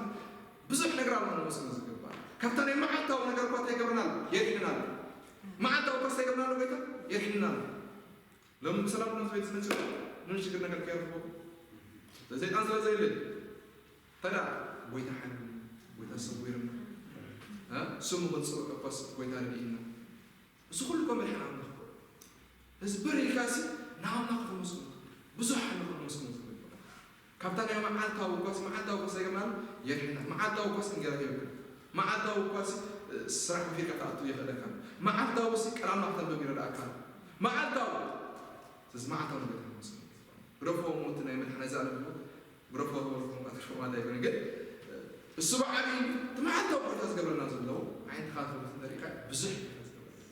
ብዙሕ ነገር ኣሎ ነመስግኖ ዝግባእ። ካብታ ናይ መዓልታዊ ነገር እኳ እንታይ ይገብረና ኣሎ? የድሕነና ኣሎ። መዓልታዊ እኳ እንታይ ይገብረና ኣሎ? ጎይታ የድሕነና ኣሎ። ሎሚ ብሰላም ናብ ቤት ዝመጽእ ምንም ሽግር ነገር ከይረኽበኩም። ሰይጣን ስለ ዘይብለይ። ታዲያ ጎይታ ሓሉ፣ ጎይታ ሰዊርና። እ? ስሙ ክንጽውዕ እኳስ ጎይታ ረድኢና። እዚ ኩሉ እኮ መድሓን ኣምላኽ እኮ። እዚ ብር ኢልካሲ ንኣምላኽ ተመስግኖ። ብዙሕ ኣሎ ከመስግኖ ዝግባእ። ካብታ ናይ መዓልታዊ እኳስ፣ መዓልታዊ እኳስ ኣይገባን የድሕና። መዓልታዊ እኳስ እንጀራ ይህበካ። መዓልታዊ እኳስ፣ እ፣ ስራሕ ወፊርካ ትኣቱ የኽእለካ። መዓልታዊ ሲ ቃል ኣምላኽ ተንብብ ይረዳእካ። መዓልታዊ። ስለዚ መዓልታዊ ነገር ተመስግኖ። ግደፎ ሞት ናይ መድሓን እዚ ዓለም ህይወት ግደፎ ዝበልኩም ኣትርፎ ማለት ኣይኮነ፣ ግን፣ እ፣ እሱ ብዓቢ እቲ መዓልታዊ ጎይታ ዝገብረና ዘሎ ዓይነት ኻልእ ንሪእካ ብዙሕ ጎይታ ዝገብረና።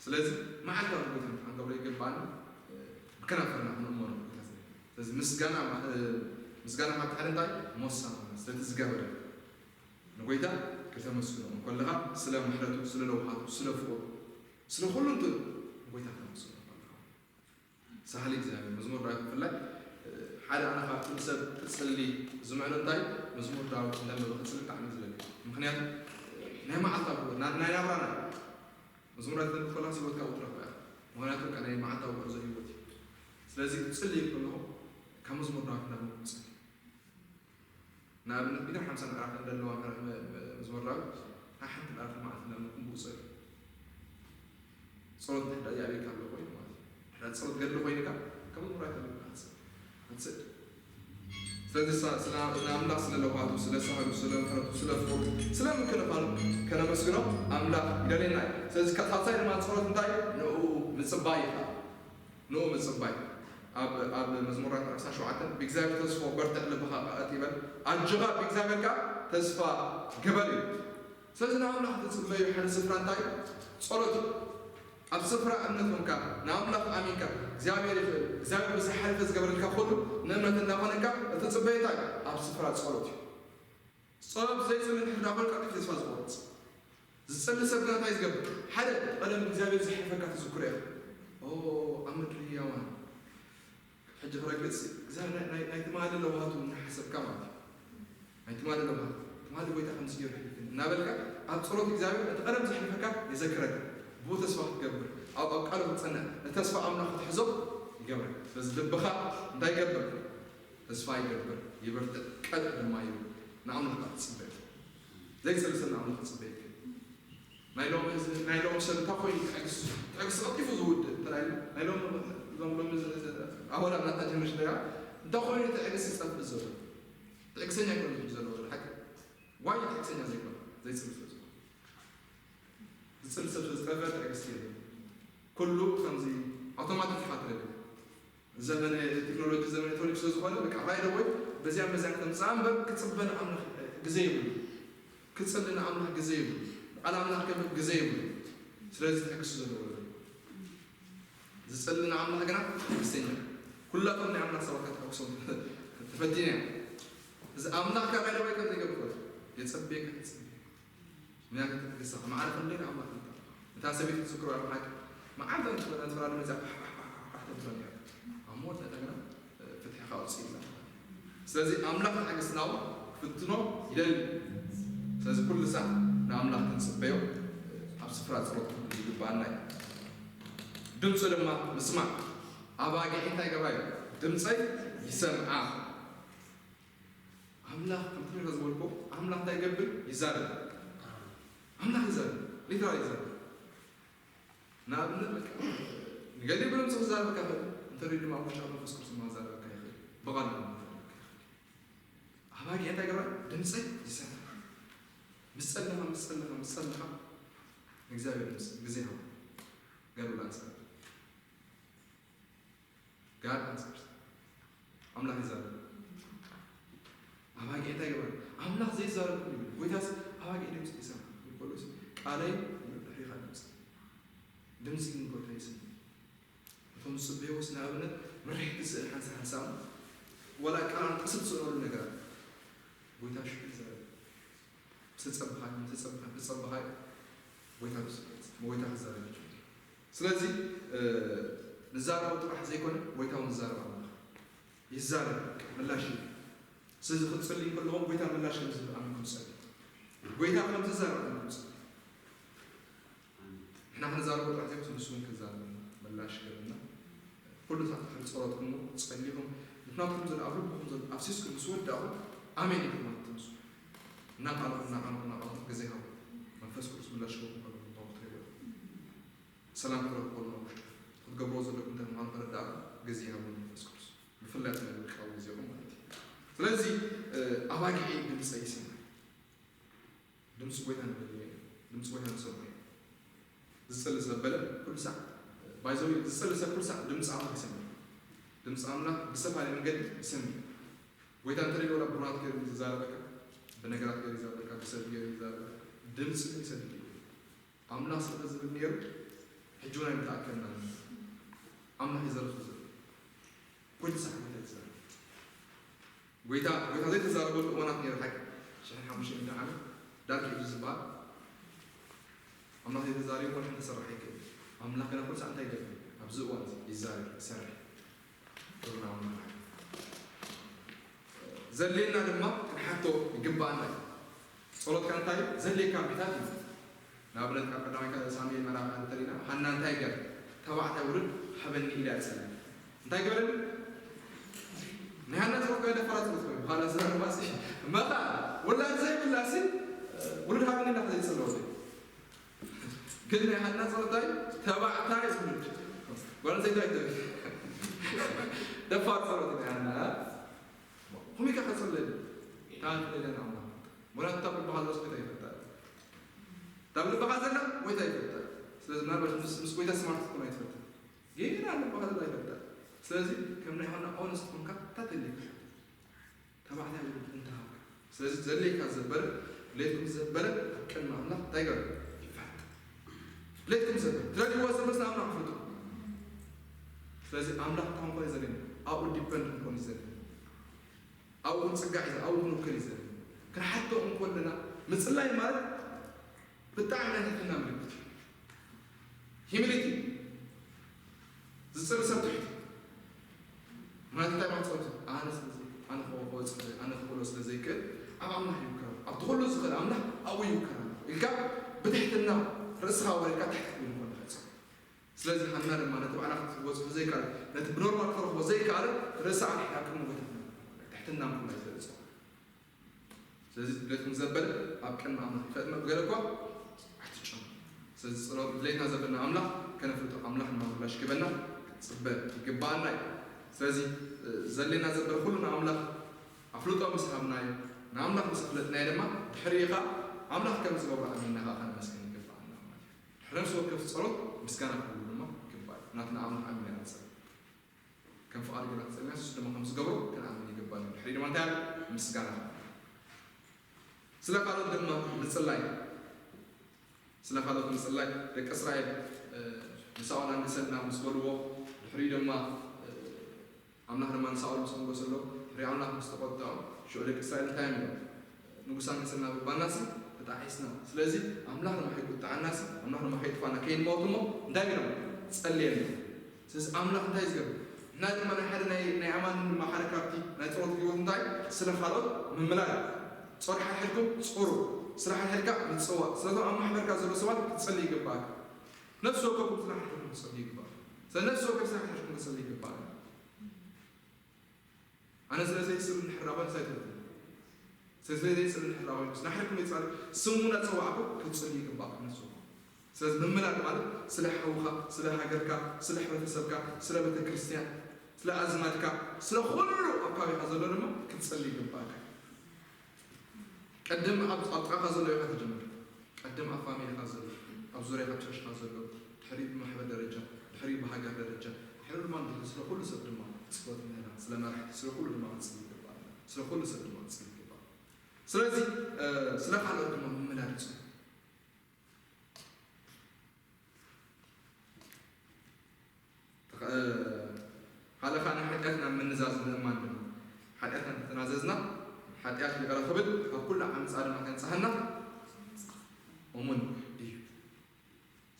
ስለዚ መዓልታዊ ጎይታ ክንገብሮ ይግባና፣ እ፣ ብከናፍርና ክንእመኖ ጎይታ ዝገብረና። ስለዚ ምስጋና ማ-፣ እ፣ ምስጋና ካብ ሓደ እንታይ ሞሳ ማለት ስለቲ ዝገበረ ንጎይታ ከተመስግኖ እንከለኻ ስለ ምሕረቱ፣ ስለ ለውሃቱ፣ ስለ ፍቕሩ፣ ስለ ኩሉ እንት ንጎይታ ከተመስግኖ እንከለኻ። ሳህሊ እግዚኣብሔር። መዝሙር ዳዊት ብፍላይ፣ እ፣ ሓደ ኣነ ካብቲ ንሰብ ክጽሊ ዝምዕዶ እንታይ፣ መዝሙር ዳዊት እንዳንበበ ክጽሊ ብጣዕሚ ዝደሊ። ምኽንያቱ፣ እ፣ ናይ መዓልታዊ ህይወት፣ ና-፣ ናይ ናብራና እዩ። መዝሙር ዳዊት ተንብብ ከለኻ ህይወትካ ኣብኡ ትረኽቦ ኢኻ። ምኽንያቱ፣ በቃ፣ ናይ መዓልታዊ ጉዕዞ ህይወት እዩ። ስለዚ፣ ክጽሊ ከለኹ፣ ካብ መዝሙር ዳዊት እንዳንበብኩ ክጽሊ። ንኣብነት ሚእትን ሓምሳን ምዕራፍ ዘለዋ ምዕራፍ መ- መ- መዝሙር ዳዊት ሓንቲ ምዕራፍ መዓልቲ ናብ ምንኩም ብቑፀር ጸሎት እንድሕር ደኣ ይኣብየካ ኣሎ ኮይኑ ማለት እዩ። እንድሕር ጸሎት ገድሊ ኮይንካ ከም ምራይ ተብልካ ክትስእ ክትስእ ስለዚ ንኣምላኽ ስለ ለውሃቱ ስለ ሳህሉ ስለ ምሕረቱ ስለ ፍቕሩ ስለ ምክልኻሉ ከነመስግኖ ኣምላኽ ይደልየና እዩ። ስለዚ ሳልሳይ ድማ ጸሎት እንታይ ንኡ ምጽባይ ይኸ ንኡ ምጽባይ ኣብ ኣብ መዝሙራት ዓሰርተ ሸውዓተ ብእግዚኣብሔር ተስፎ በርትዕ ልብኻ ቀጥ ይበል ኣጆኻ ብእግዚኣብሔር ከኣ ተስፋ ግበር እዩ። ስለዚ ንኣምላኽ ትጽበዩ ሓደ ስፍራ እንታይ ጸሎት እዩ። ኣብ ስፍራ እምነት ኮንካ ንኣምላኽ ኣሚንካ እግዚኣብሔር ይኽእል እግዚኣብሔር ብዝሓለፈ ዝገበረልካ ኩሉ ንእምነት እናኾነካ እቲ ጽበዩ እንታይ ኣብ ስፍራ ጸሎት እዩ። ጸሎት ዘይጽሊ እንድሕር ዳኾን ቀልጢፍ ተስፋ ዝቆርጽ ዝጸሊ ሰብ ግና እንታይ ዝገብር ሓደ ቀደም እግዚኣብሔር ዝሓለፈካ ትዝክሮ ኢኻ። ኣብ ምድሪ ህያዋን ሕጂ ክረግጽ ናይ ትማሊ ለውሃቱ እናሓሰብካ ማለት እዩ። ናይ ትማሊ ለውሃቱ ትማሊ ጎይታ ከምዚ ገይሩ ሕሊፍኒ እናበልካ ኣብ ጸሎት እግዚኣብሔር እቲ ቀደም ዘሕልፈካ የዘክረካ። ብኡ ተስፋ ክትገብር ኣብ ኣብ ቃሉ ክትጸንዕ እቲ ተስፋ ኣምላኽ ክትሕዞ ይገብረካ። ስለዚ ልብኻ እንታይ ይገብር? ተስፋ ይገብር፣ ይበርትዕ፣ ቀጥ ድማ ይብል። ንኣምላኽ ክትጽበ ዘይሰልሰል ንኣምላኽ ክትጽበ ይክእል። ናይ ሎሚ ህዝቢ ናይ ሎሚ ሰብ እንታይ ኮይኑ ትዕግስ ትዕግስ ቀልጢፉ ዝውድእ እንተ ኢሉ ናይ ሎሚ እዞም ሎሚ ኣወላ እናታ ጀነሬሽን ደጋ እንታይ ኮይኑ ትዕግስ ዝጸፍእ ዘሎ ትዕግሰኛ ኮይኑ ዘሎ ዘሎ ሓቂ ዋይ ትዕግሰኛ ዘይኮነ ዘይጽል ስለ ዝኾነ ዝጽል ሰብ ስለ ዝጠፈ ትዕግስቲ የለን። ኩሉ ከምዚ ኣውቶማቲክ ኢኻ ትደልዮ ዘመነ ቴክኖሎጂ ዘመነ ኤሌክትሮኒክ ስለ ዝኾነ በቃ ራይድ ኣወይ በዚያን በዚያን ክተምፅኣ እምበር ክፅበ ንኣምላኽ ግዜ የብሉ ክፅሊ ንኣምላኽ ግዜ የብሉ ቃል ኣምላኽ ከንብብ ግዜ የብሉ ስለዚ ትዕግስቲ ዘለዎ ዝፅሊ ንኣምላኽ ግና ትዕግስተኛ ኩላቶም ናይ ኣምላኽ ሰባት ከተሐጉሶም ተፈቲነ እዚ ኣምላኽ ካብ ራይድ ኣወይ ከም ዘይገብር የፀበየካ ትፅበ ምክንያቱ ትዕግስቲ ከማዕረ ክንደይ ንኣምላኽ ይምጣ እታ ሰበይቲ ትዝክሮ እያ ብሓቂ መዓልቲ እንትኾነ እንትፈራዱ መፅያ ፋሕፋሕፋሕፋሕ ተብሎ ነይራ ኣብ መወዳእታ ግና ፍትሒ ካውፅእ ኢላ ስለዚ ኣምላኽ ትዕግስትና እውን ክፍትኖ ይደሊ ስለዚ ኩሉ ሳዕ ንኣምላኽ ክንፅበዮ ኣብ ስፍራ ፀሎት ይግባኣና እዩ ድምፁ ድማ ምስማዕ ኣባጊዕ እንታይ ገባ እዩ ድምፀይ ይሰምዓ ኣምላኽ ከምቲ ንሪኦ ዝበልኩ ኣምላኽ እንታይ ይገብር ይዛረብ ኣምላኽ ይዛረብ ሊትራል ይዛረብ ንኣብነት በቃ ንገሊ ብድምፂ ክዛረበካ ይኽእል እንተሪኡ ድማ ኣብ ውሽጢ መንፈስ ቅዱስ ድማ ክዛረበካ ይኽእል ብቓል ክዛረበካ ይኽእል ኣባጊዕ እንታይ ገባ ድምፀይ ይሰምዕ ምስ ፀለኻ ምስ ፀለኻ ምስ ፀለኻ እግዚኣብሔር ምስ ግዜ ሃብ God will answer God answers ኣምላኽ ይዛረብ ኣባጊዕ እንታይ ገበረ ኣምላኽ ዘይዛረብ ኩሉ ይብል ጎይታስ ኣባጊዕ ድምፂ ይሰምዓ ይብል ከሎስ ቃለይ ድሕሪኻ ድምፂ ድምፂ ግን ጎይታ ይሰምዕ እቶም ዝፅበይዎስ ንኣብነት ምርሒት ዝስእል ሓንሳ ሓንሳብ ወላ ቃል ጥቕሲ ትስእለሉ ነገራት ጎይታ ሽዑ ይዛረብ ዝተፀበኻዮ ዝተፀበኻዮ ዝተፀበኻዮ ጎይታ ብዝፍለጥ ጎይታ ክዛረብ ይችላል ስለዚ ንዛረቦ ጥራሕ ዘይኮነ ጎይታ እውን ዝዛረብ ኣምላኽ ይዛረብ ምላሽ ይህብ ስለዚ ክትፅልዩ ከለኹም ጎይታ ምላሽ ከም ዝህብ ኣሚንኩም ፀልዩ ጎይታ ከም ዝዛረብ ኣሚንኩም ፀልዩ ንሕና ክንዛረቦ ጥራሕ ዘይኮነ ንሱ እውን ክዛረብ ምላሽ ይገብና ኩሉ ሳዕ ትሕል ጸሎትኩም ጸሊኹም እቲ ናትኩም ዘሎ ኣብ ልብኹም ዘሎ ኣፍሲስኩም ምስ ወዳእኹም ኣሜን ኢልኩም ኣትምሱ እናቃልኹም እናቃልኹም እናቃልኹም ግዜ ሃቡ መንፈስ ቅዱስ ምላሽ ክህበኩም ከሎ ክትረኽቡ ትኽእሉ ሰላም ክትረኽቡ ከሎ ውሽጢ ክትገብርዎ ዘለኩም እንታይ ምዃኑ ከረዳእኩም ግዜ ሃቡ መንፈስ ቅዱስ ብፍላይ ኣብ ውልቃዊ ግዜኹም ማለት እዩ ስለዚ ኣባጊዐይ ድምፀይ ይስማዕ ድምፂ ጎይታ ንደሊ ድምፂ ጎይታ ንሰምዖ ዝፅሊ ዘበለ ኩሉ ሳዕ ባይዘዊ ዝፅሊ ሰብ ኩሉ ሳዕ ድምፂ ኣምላኽ ይሰምዕ ድምፂ ኣምላኽ ብዝተፈላለየ መንገዲ ይሰምዕ ጎይታ እንተደሊ ወላ ብሩሃት ገይሩ ዝዛረበካ ብነገራት ገይሩ ይዛረበካ ብሰብ ገይሩ ይዛረበካ ድምፂ ግን ይሰምዕ ኣምላኽ ስለ ዝብል ነይሩ ሕጂ እውን ኣይምተኣከብና ኣምላኽ ይዘርፍ ዘሎ ኩሉ ሳዕ ጎይታ ይዛረብ ጎይታ ጎይታ ዘይተዛረበሉ እዋናት ነይሩ ሓቂ ሽሕን ሓሙሽተ ሚእቲ ዓመት ዳርክ ኤጅ ዝበሃል ኣምላኽ ዘይተዛሪቡ ወላ ሓንቲ ክሰርሕ ኣይክእል ኣምላኽ ግና ኩሉ ሳዕ እንታይ ይገብር ኣብዚ እዋን እዚ ይዛረብ ይሰርሕ ክብርና እውን ንዓይ ዘድልየና ድማ ክንሓቶ ይግባኣና እዩ ጸሎትካ እንታይ እዩ ዘድልየካ ምሕታት እዩ ንኣብነት ካብ ቀዳማይ ሳሙኤል መራኺ እንተሪና ሃና እንታይ ገር ተባዕታይ ውሉድ ሃበኒ ኢላ እያ ትጸሊ እንታይ ገበረኒ ናይ ሃና ጸሎት ከ ደፋራ ጸሎት ኮይኑ በኋላ ዘረባሲ መኻ ውላድ ዘይብላሲ ውሉድ ሃብኒ ኢላ ዘይጸለወት። ግን ናይ ሃና ጸሎታይ ተባዕታይ ውሉድ ጓል ዘይታይ ተብ ደፋር ጸሎት ናይ ሃና። ኹሚካ ከጸለል ታን ለና ኣማ ወላ ታብ ልባኻ ዘሎ ስኩታ ይፈታ። ታብ ልባኻ ዘላ ጎይታ ይፈታ። ስለዚ ምናልባት ምስ ምስ ጎይታ ስማርት ትኾን ኣይትፈታ። ጌና ልባኻ ዘላ ይፈታ። ስለዚ ከም ናይ ሃና ኦነስት ኮንካ ታተልካ ተባዕታይ ውሉድ እንተሃብካ። ስለዚ ዘድልየካ ዘበለ ድሌትኩም ዘበለ ኣብ ቅድሚ ኣምላኽ እንታይ ገር ይፋጥ። ድሌትኩም ዘበለ ትደልይዎ ዘበለ ስለ ኣምላኽ ፍልጡ። ስለዚ ኣምላኽ እንታይ ክንኮን እዩ ዘድልየና? ኣብኡ ዲፐንድ ክንኮን እዩ ዘድልየና። ኣብኡ ክንጽጋዕ እዩ ዘ- ኣብኡ ክንውከል እዩ ዘድልየና። ክንሓቶ እንኮለና ምጽላይ ማለት ብጣዕሚ ናይ ትሕትና ምልክት እዩ። ሂሚሊቲ ዝጽሪ ሰብ ትሕቲ ማለት እንታይ ማለት ጸሎት ኣነ ስለዚ ኣነ ክወጽእ ኣነ ክኽእሎ ስለ ዘይክእል ኣብ ኣምላኽ ይውከል ኣብቲ ኩሉ ዝኽእል ኣምላኽ ኣብኡ ይውከል ኢልካ ብትሕትና ርእስኻ ወሪድካ ትሕቲ ክትብል እንኮ ንኽእል ጸሎት። ስለዚ ሃና ድማ ነቲ ባዕላ ክትወጽእ ዘይከኣል ነቲ ብኖርማል ክትረኽቦ ዘይከኣለ ርእሳ ኣልሒላ ቅድሚ ጎይታ ትሕትና ምፍላይ ዘርኢ ጸሎት። ስለዚ ድሌትኩም ዘበለ ኣብ ቅድሚ ኣምላኽ ይፈጥመ ብገለ እኳ ኣይትጨኑ። ስለዚ ጸሎት ድሌትና ዘበልና ኣምላኽ ከነፍልጦ ኣምላኽ ድማ ምላሽ ክበና ክጽበ ይግባኣና እዩ። ስለዚ ዘሌና ዘበለ ኩሉ ንኣምላኽ ኣፍልጦ ምስ ሃብናዮ ንኣምላኽ ምስ ኣፍለጥናዮ ድማ ድሕሪኡ ኸዓ ኣምላኽ ከም ዝገብሮ ኣሚንና ኸዓ ከነመስግን ይግባኣና ማለት እዩ። ድሕሪ ነፍሲ ወከፍ ጸሎት ምስጋና ክህሉ ድማ ይግባእ እዩ። ናትና ኣምላኽ ኣሚና ኢና ንጸሊ። ከም ፍቓዱ ጌርና ተጸሊና ንሱ ድማ ከም ዝገብሮ ክንኣምን ይግባእ እዩ። ድሕሪኡ ድማ እንታይ ኣሎ? ምስጋና። ስለ ካልኦት ድማ ምጽላይ። ስለ ካልኦት ምጽላይ ደቂ እስራኤል ንሳኦል ኣንግሰልና ምስ በልዎ ድሕሪኡ ድማ ኣምላኽ ድማ ንሳኦል ምስ ኣንገሰሎ ድሕሪ ኣምላኽ ምስ ተቖጥዖ ሽዑ ደቂ እስራኤል እንታይ እዮም ንጉስ ኣንገሰልና ብምባልናሲ ተጣሒስና። ስለዚ ኣምላኽ ድማ ከይቁጥዓናሲ ኣምላኽ ድማ ከይጥፋና ከይንሞት እሞ እንታይ ገይሮም ጸልየና። ስለዚ ኣምላኽ እንታይ ዝገብር እና ድማ ናይ ሓደ ናይ ናይ ኣማን ድማ ሓደ ካብቲ ናይ ጸሎት ህይወት እንታይ ስለ ካልኦት ምምላድ ጾር ሓድሕድኩም ጾሩ ስለ ሓድሕድካ ምጽዋዕ ስለቶም ኣብ ማሕበርካ ዘሎ ሰባት ክትጸሊ ይግባእካ። ነፍሲ ወከፍኩም ስለ ሓድሕድኩም ክትጸሊ ይግባእ። ስለ ነፍሲ ወከፍ ስለ ሓድሕድኩም ክትጸሊ ይግባእ። ኣነ ስለ ዘይስእሉ ንሕራባን ሳይትወት ስለ ዘይስእሉ ንሕራባን ምስ ናሕርኩም ይጻል ስሙ ናጸዋዕኩ ክትጽሉ ይግባእ ነፍስኩም። ስለዚ ምምላድ ማለት ስለ ሓውኻ፣ ስለ ሃገርካ፣ ስለ ሕብረተሰብካ፣ ስለ ቤተክርስትያን፣ ስለ ኣዝማድካ፣ ስለ ኩሉ ኣብ ከባቢኻ ዘሎ ድማ ክትጽሊ ይግባእካ። ቀደም ኣብ ኣብ ጥቓኻ ዘሎ ኢኻ ትጀምር። ቀደም ኣብ ፋሚሊኻ ዘሎ፣ ኣብ ዙርያኻ ቸርችኻ ዘሎ፣ ድሕሪ ብማሕበር ደረጃ፣ ድሕሪ ብሃገር ደረጃ፣ ድሕሪ ድማ ንድሕሪ ስለ ኩሉ ሰብ ድማ ጸሎት ምህላ፣ ስለ መራሕቲ፣ ስለ ኩሉ ድማ ክንጽሊ ይግባእ። ስለ ኩሉ ሰብ ድማ ክንጽሊ ይግባእ። ስለዚ ስለ ካልኦት ድማ ምምላድ ይጽሉ። ካልእ ከዓ ንሓጢኣትና ምንዛዝ ምእማን ድማ ሓጢኣትና እንተተናዘዝና ሓጢኣት ይቕረ ክብል ካብ ኩሉ ዓመፃ ድማ ከንፅሃና እሙን እዩ።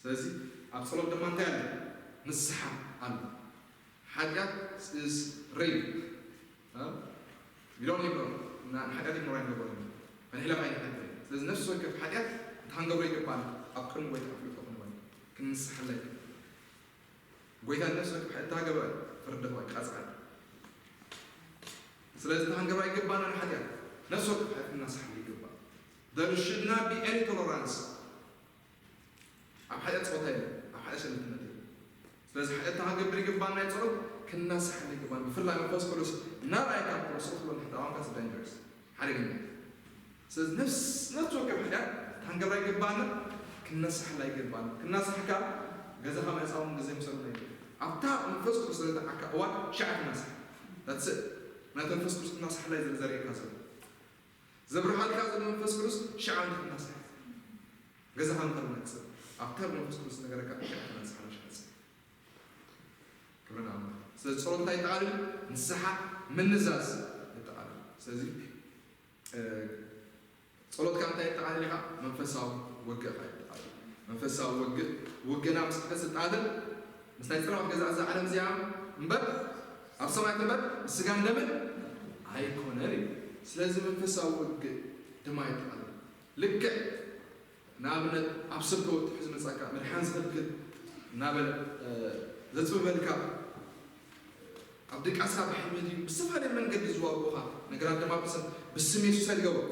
ስለዚ ኣብ ፀሎት ድማ እንታይ ኣሎ? ንስሓ ኣሎ። ሓጢኣት is real። ቢዶን ይብሎ ንሓጢኣት ይምሮ ኣይነበሩ ንሕለፍ ኣይንሓገር። ስለዚ ነፍሲ ወከፍ ሓጢኣት እንተሃንገብሮ ይግባና ኣብ ቅድሚ ጎይታ ኣፍልጦ ክንበል ክንንስሓላ ይግባና። ጎይታ ነፍሲ ወከፍ ሓጢኣት እንተሃገበ ፍርዲ ኸዋ ይቃፅዓል። ስለዚ እንተሃንገብሮ ኣይግባና ንሓጢኣት ነፍሲ ወከፍ ሓጢኣት እናስሓሉ ይግባል። There should not be any tolerance። ኣብ ሓደ ፆታ የለን፣ ኣብ ሓደ ሸለልትነት የለን። ስለዚ ሓደ ተሃገብር ይግባና ናይ ፀሎት ክናሳሓል ይግባና። ብፍላይ መንፈስ ቅዱስ እናርኣየካ እኮ ስቕ ትብሎ እንድሕር ተኣዋንካ ዳንጀርስ ሓደገኛ። ስለዚ ነፍስ ነፍሲ ወከፍ ሕዳር ታንገብራ ይግባና፣ ክነሳሓላ ይግባና። ክናሳሕካ ገዛኻ ምዕፃውን ግዜ ምሰሉ ናይ ኣብታ መንፈስ ቅዱስ ዘለተዓካ እዋን ሻዕ ክናሳሕ። That's it። ናቲ መንፈስ ቅዱስ ክናሳሓላ እዩ ዘርእየካ ዘሎ። ዘብርሃልካ ዘሎ መንፈስ ቅዱስ ሻዕ እንድሕር እናስሓት ገዛኻ ምኸድ መክሰብ ኣብታ መንፈስ ቅዱስ ነገረካ ሻዕ እናስሓት ሻዕ ክብርን ኣምላኽ። ስለዚ ጸሎት እንታይ ይጠቓልል? ንስሓ ምንዛዝ ይጠቓልል። ስለዚ ጸሎትካ እንታይ የጠቓልል ኢኻ? መንፈሳዊ ውግእኻ የጠቓልል። መንፈሳዊ ውግእ ውግእና ምስ ክፈጽም ጣትን ምስ ናይ ጸላእት ገዛእ እዛ ዓለም እዚኣ እምበር ኣብ ሰማይ እምበር ስጋን ደምን ኣይኮነን እዩ። ስለዚ መንፈሳዊ ውግእ ድማ የጠቓልል። ልክዕ ንኣብነት ኣብ ስብከ ወትሑ ዝመጻካ ምድሓን ዝኽልክል እናበለ ዘጽብበልካ ኣብ ድቃስካ ብሕልሚ ድዩ ብዝተፈላለየ መንገዲ ዝዋግኡኻ ነገራት ድማ ብሰብ ብስም የሱስ ኣይትገበሩ።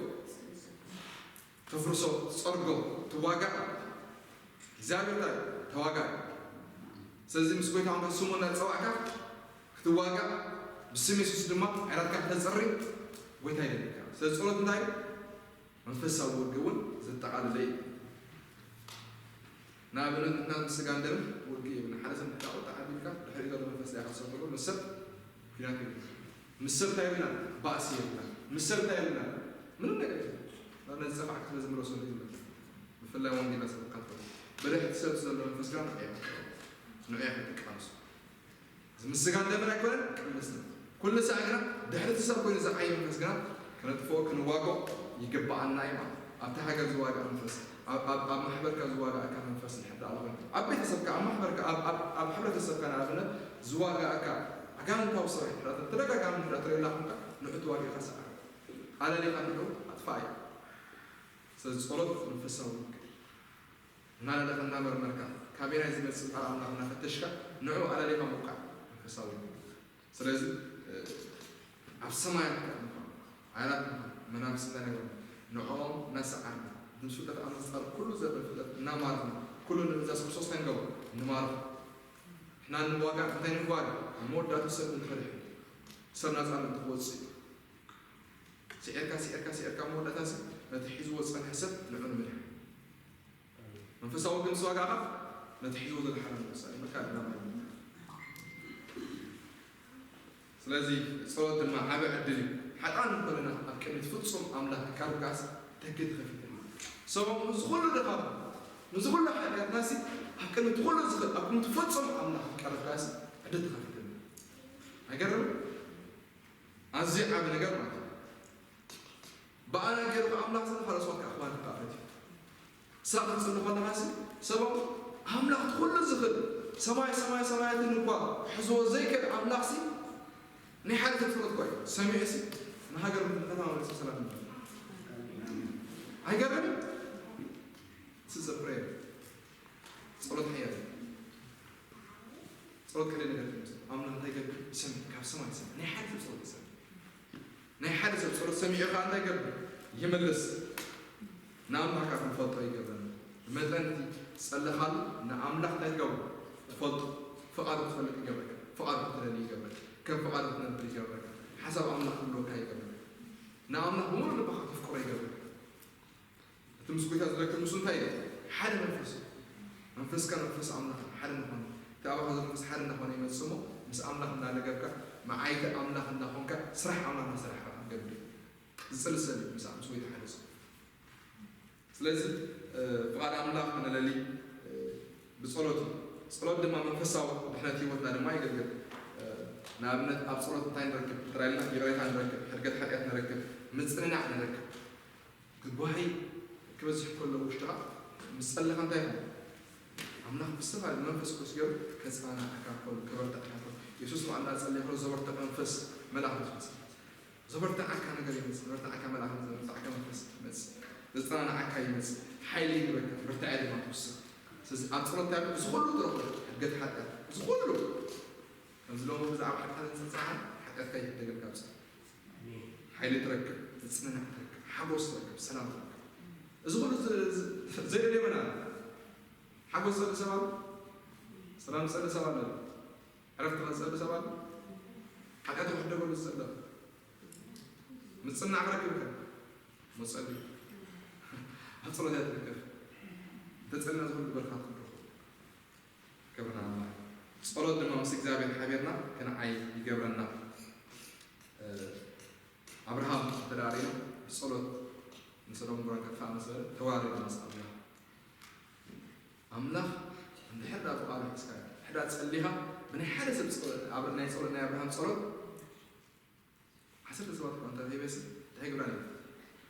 ተፍርሶ፣ ትጸርጎ፣ ትዋጋእ። እግዚኣብሔር እንታይ እዩ? ተዋጋእ እዩ። ስለዚ ምስ ጎይታ ኮንካ ስሙ እናጸዋዕካ ክትዋጋእ፣ ብስም የሱስ ድማ ዓይናትካ ክተጽሪ ጎይታ ይደልየካ። ስለዚ ጸሎት እንታይ እዩ? መንፈሳዊ ውግእ እውን ዘጠቓለለ እዩ። ንኣብነት ንሕና ምስ ስጋን ደምን ውግእ የብልና። ሓደ ሰብ ንሕና ቁጣ ሓቢርካ ድሕሪኡ ዘሎ መንፈስ ዳኣ ክትሰምሮ ምስ ሰብ ኩናት የብልና። ምስ ሰብ እንታይ የብልና? ባእሲ የብልና። ምስ ሰብ እንታይ የብልና? ምንም ነገር የብልና። ናብ ነዚ ጸፋዕካ ስለ ዝምለሶ እዩ ዝመጽእ። ብፍላይ ወንጌል ሰበካ ትኾን። ብድሕቲ ሰብ ዘሎ መንፈስ ግና ንዑ ኢኻ ትቃለሱ። እዚ ምስ ስጋን ደምን ኣይኮነን ቅድስና። ኩሉ ሳዕ ግና ድሕሪ እቲ ሰብ ኮይኑ ዝዓይ መንፈስ ግና ክነጥፍኦ ክንዋጎ ይግብኣና እዩ ማለት። ኣብቲ ሃገር ዝዋጋእ መንፈስ፣ ኣብ ኣብ- ኣብ ማሕበርካ ዝዋጋእካ መንፈስ እንድሕር ደኣ ኣሎ ኮይኑ፣ ኣብ ቤተሰብካ፣ ኣብ ማሕበርካ፣ ኣብ ኣብ- ኣብ ሕብረተሰብካ ንኣብነት ዝዋጋእካ ኣጋንንታዊ ስራሕ እንድሕር ተደጋጋሚ እንድሕር ትርኢ ኣላ ኮንካ ንዑ ተዋጊእካ ሰዓር። ኣለሊኻ ንዑ ኣጥፋእ እዩ። ስለዚ ጸሎት መንፈሳዊ ውግእ እዩ። እናለለኻ እናመርመርካ ካበየናይ ዝመጽእ ቃል ኣምላኽ እናፈተሽካ ንዑ ኣለሊኻ ምውቃዕ መንፈሳዊ እዩ። ስለዚ ኣብ ሰማያት ምዃን፣ ኣያላት ምዃን፣ መናፍስት እንታይ ነገር ንዕኦም እናሰዓርና፣ ምስ ፍልጠት ኣምላኽ ዝጻረር ኩሉ ዘበን ፍልጠት እናማረኽና፣ ኩሉ ንእዛዝ ክርስቶስ እንታይ ንገብሮ? ንማርኽ። ንሕና ንዋጋ እንታይ ንዋጋ? ኣብ መወዳእቱ ሰብ ንኽድሕን፣ ሰብ ናጻ ምእንቲ ክወጽእ እዩ። ስዒርካ ስዒርካ ስዒርካ መወዳእታሲ ነቲ ሒዝዎ ዝጸንሐ ሰብ ንዑ ንምድሓን። መንፈሳዊ ግን ዝዋጋእካ ነቲ ሒዝዎ ዘሎ ሓራ ንምውሳድ እዩ። መካድ ናብ ስለዚ ጸሎት ድማ ዓቢ ዕድል እዩ። ሓጣን እንኮለና ኣብ ቅድሚ ፍጹም ኣምላኽ ክቀርብካስ ደገ ተኸፊትልና። ሰቦም እዚ ኩሉ ድኻም እዚ ኩሉ ሓጢኣትናሲ ኣብ ቅድሚ እቲ ኩሉ ዝኽእል ኣብ ቅድሚ ፍጹም ኣምላኽ ክቀርብካስ ዕድል ተኸፊትልና። ኣይገርም? ኣዝዩ ዓቢ ነገር ማለት እዩ። ብኣና ገይሩ ኣምላኽ ዝንኻለሶት ኣሕዋት ክኣፈት እዩ። ክሳብ ክትጽሊ ከለኻሲ ሰቦም ኣምላኽ እቲ ኩሉ ዝኽእል ሰማይ ሰማይ ሰማያትን እኳ ክሕዝዎ ዘይክእል ኣምላኽሲ ናይ ሓደ ተፍጥረት እኳ እዩ። ሰሚዑሲ ንሃገር ከተማ መሪጹ ሰላም ይመልስ። ኣይገርምን? This is a prayer። ጸሎት ሓያል እዩ። ጸሎት ካልእ ነገር እዩ። ኣምላኽ እንታይ ይገብር? ይሰምዕ፣ ካብ ሰማይ ይሰምዕ። ናይ ሓደ ሰብ ጸሎት ይሰምዕ። ናይ ሓደ ሰብ ጸሎት ሰሚዑ ከኣ እንታይ ይገብር? ይምልስ። ንኣምላኽ ከኣ ክንፈልጦ ይገብረና። ብመጠን እቲ ዝጸለኻሉ ንኣምላኽ እንታይ ትገብሮ? ትፈልጦ። ፍቓዱ ክትፈልጥ ይገብረካ። ፍቓዱ ክትደሊ ይገብረካ። ከም ፍቓዱ ክትነብር ይገብረካ። ሓሳብ ኣምላኽ ክህልወካ ይገብረካ። ንኣምላኽ ብምሉእ ልብኻ ከተፍቅሮ ይገብረካ። እቲ ምስ ጎይታ ዝረክብ ንሱ እንታይ እዩ? ሓደ መንፈስ እዩ። መንፈስካ መንፈስ ኣምላኽ ሓደ ዝኾነ። እቲ ኣባኻ ዘሎ መንፈስ ሓደ እናኾነ ይመጽእ እሞ ምስ ኣምላኽ እናለገብካ መዓይቲ ኣምላኽ እናኾንካ ስራሕ ኣምላኽ እናሰራሕካ ክትገብር እዩ። ዝጽሊ ሰብ እዩ ምስ ምስ ጎይታ ሓደ ሰብ። ስለዚ እ፣ ፍቓድ ኣምላኽ ክነለሊ እ፣ ብጸሎት እዩ። ጸሎት ድማ መንፈሳዊ ድሕነት ህይወትና ድማ የገልግል። እ፣ ንኣብነት ኣብ ጸሎት እንታይ ንረክብ? ጥራይ ኢልና ይቕሬታ ንረክብ፣ ሕድገት ሓጢኣት ንረክብ፣ ምጽንናዕ ንረክብ። ግጓሂ ክበዝሕ ከሎ ውሽጥኻ ምስ ጸለኻ እንታይ ይኸውን? ኣምላኽ ብዝተፈላለየ መንፈስ ቅዱስ ገይሩ ከጽናንዓካ ከሎ፣ ከበርትዓካ ከሎ፣ የሱስ ንባዕሉ እንዳጸለየ ከሎ ዘበርትዕ መንፈስ መልኣኽ እዩ ዝመጽእ። ዘበርትዓካ ነገር ይመጽእ፣ ዘበርትዓካ መልኣኽ፣ ዘበርትዓካ መንፈስ ይመጽእ፣ ዘጸናንዓካ ይመጽእ፣ ሓይሊ ይህበካ፣ ብርታዐ ድማ ትውስኽ። ስለዚ ኣብ ጸሎት እንታይ ኣሎ? እዚ ኩሉ ትረኽቦ ሕድገት ሓጢኣት፣ እዚ ኩሉ ከምዚ ሎሚ ብዛዕባ ሓጢኣት እንጽንጽን ሓጢኣትካ ይሕደገልካ ኣብ ጸሎት። ሓይሊ ትረክብ፣ ትጽንናዕ ትረክብ፣ ሓጎስ ትረክብ፣ ሰላም ትረክብ። እዚ ኩሉ ዝ- ዝ- ዘይደልዮ መን ኣሎ? ሓጎስ ዝጸሊ ሰብ ኣሎ? ሰላም ዝጸሊ ሰብ ኣሎ? ዕረፍቲ ዝጸሊ ሰብ ኣሎ? ሓጢኣቱ ክሕደገሉ ዝጸሊ ኣሎ? ምጽናዕ ክረክብ ከ? መጸሊ ኣብ ጸሎት እያ ትርከብ። እንተጸልና ዝኹሉ በረኻት ክንረኽቦ። ክብሪ ንኣምላኽ። ጸሎት ድማ ምስ እግዚኣብሔር ሓቢርና ክንዓይ ይገብረና። እ፣ ኣብርሃም እንተ ደኣ ርኢና ብጸሎት ንሰዶም ገሞራን ከጥፍኣ ምስ በለ ተወራሪዱ ምስ ኣምላኽ። ኣምላኽ እንድሕር ደኣ ፍቓዱ ሒዝካ፣ እንድሕር ደኣ ጸሊኻ፣ ብናይ ሓደ ሰብ ጸሎት፣ ኣብ ናይ ጸሎት፣ ናይ ኣብርሃም ጸሎት ዓሰርተ ሰባት እኳ እንተ ረኺበሲ፣ እንታይ ይገብራ ነይሩ?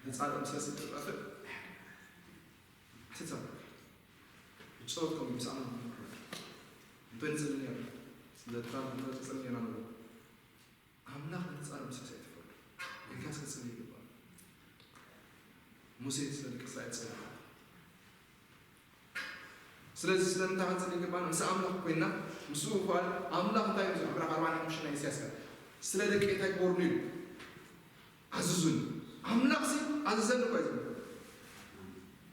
ንጻድቕ ምስ ረሲ ክጠፍእ። ዓሰርተ ሰባት። ብጸሎት ከምኡ ምስ ኣምላኽ ንኽብር። እንተ ንጽሊ ነይሩ። ስለ ትራምፕ እንተ ንጽሊ ነይርና ንብሎ። ኣምላኽ ነቲ ጻድቕ ምስ ረሲ ኣይትፍረዱ። ኢልካስ ክትጽሊ ይግባእ። ሙሴ ስለ ደቂ እስራኤል ጸልዩ። ስለዚ ስለምንታይ ክንጽሊ ይግባና? ምስ ኣምላኽ ኮይና ምስኡ ምኽኣል። ኣምላኽ እንታይ እዩ ዝብል? ምዕራፍ ኣርባዕን ሓሙሽተን ናይ ኢሳያስ ቃል፣ ስለ ደቀይ እንታይ ግበሩኒ ኢሉ ኣዝዙኒ። ኣምላኽ ሲ ኣዘዘኒ እኮ እዩ ዝብል።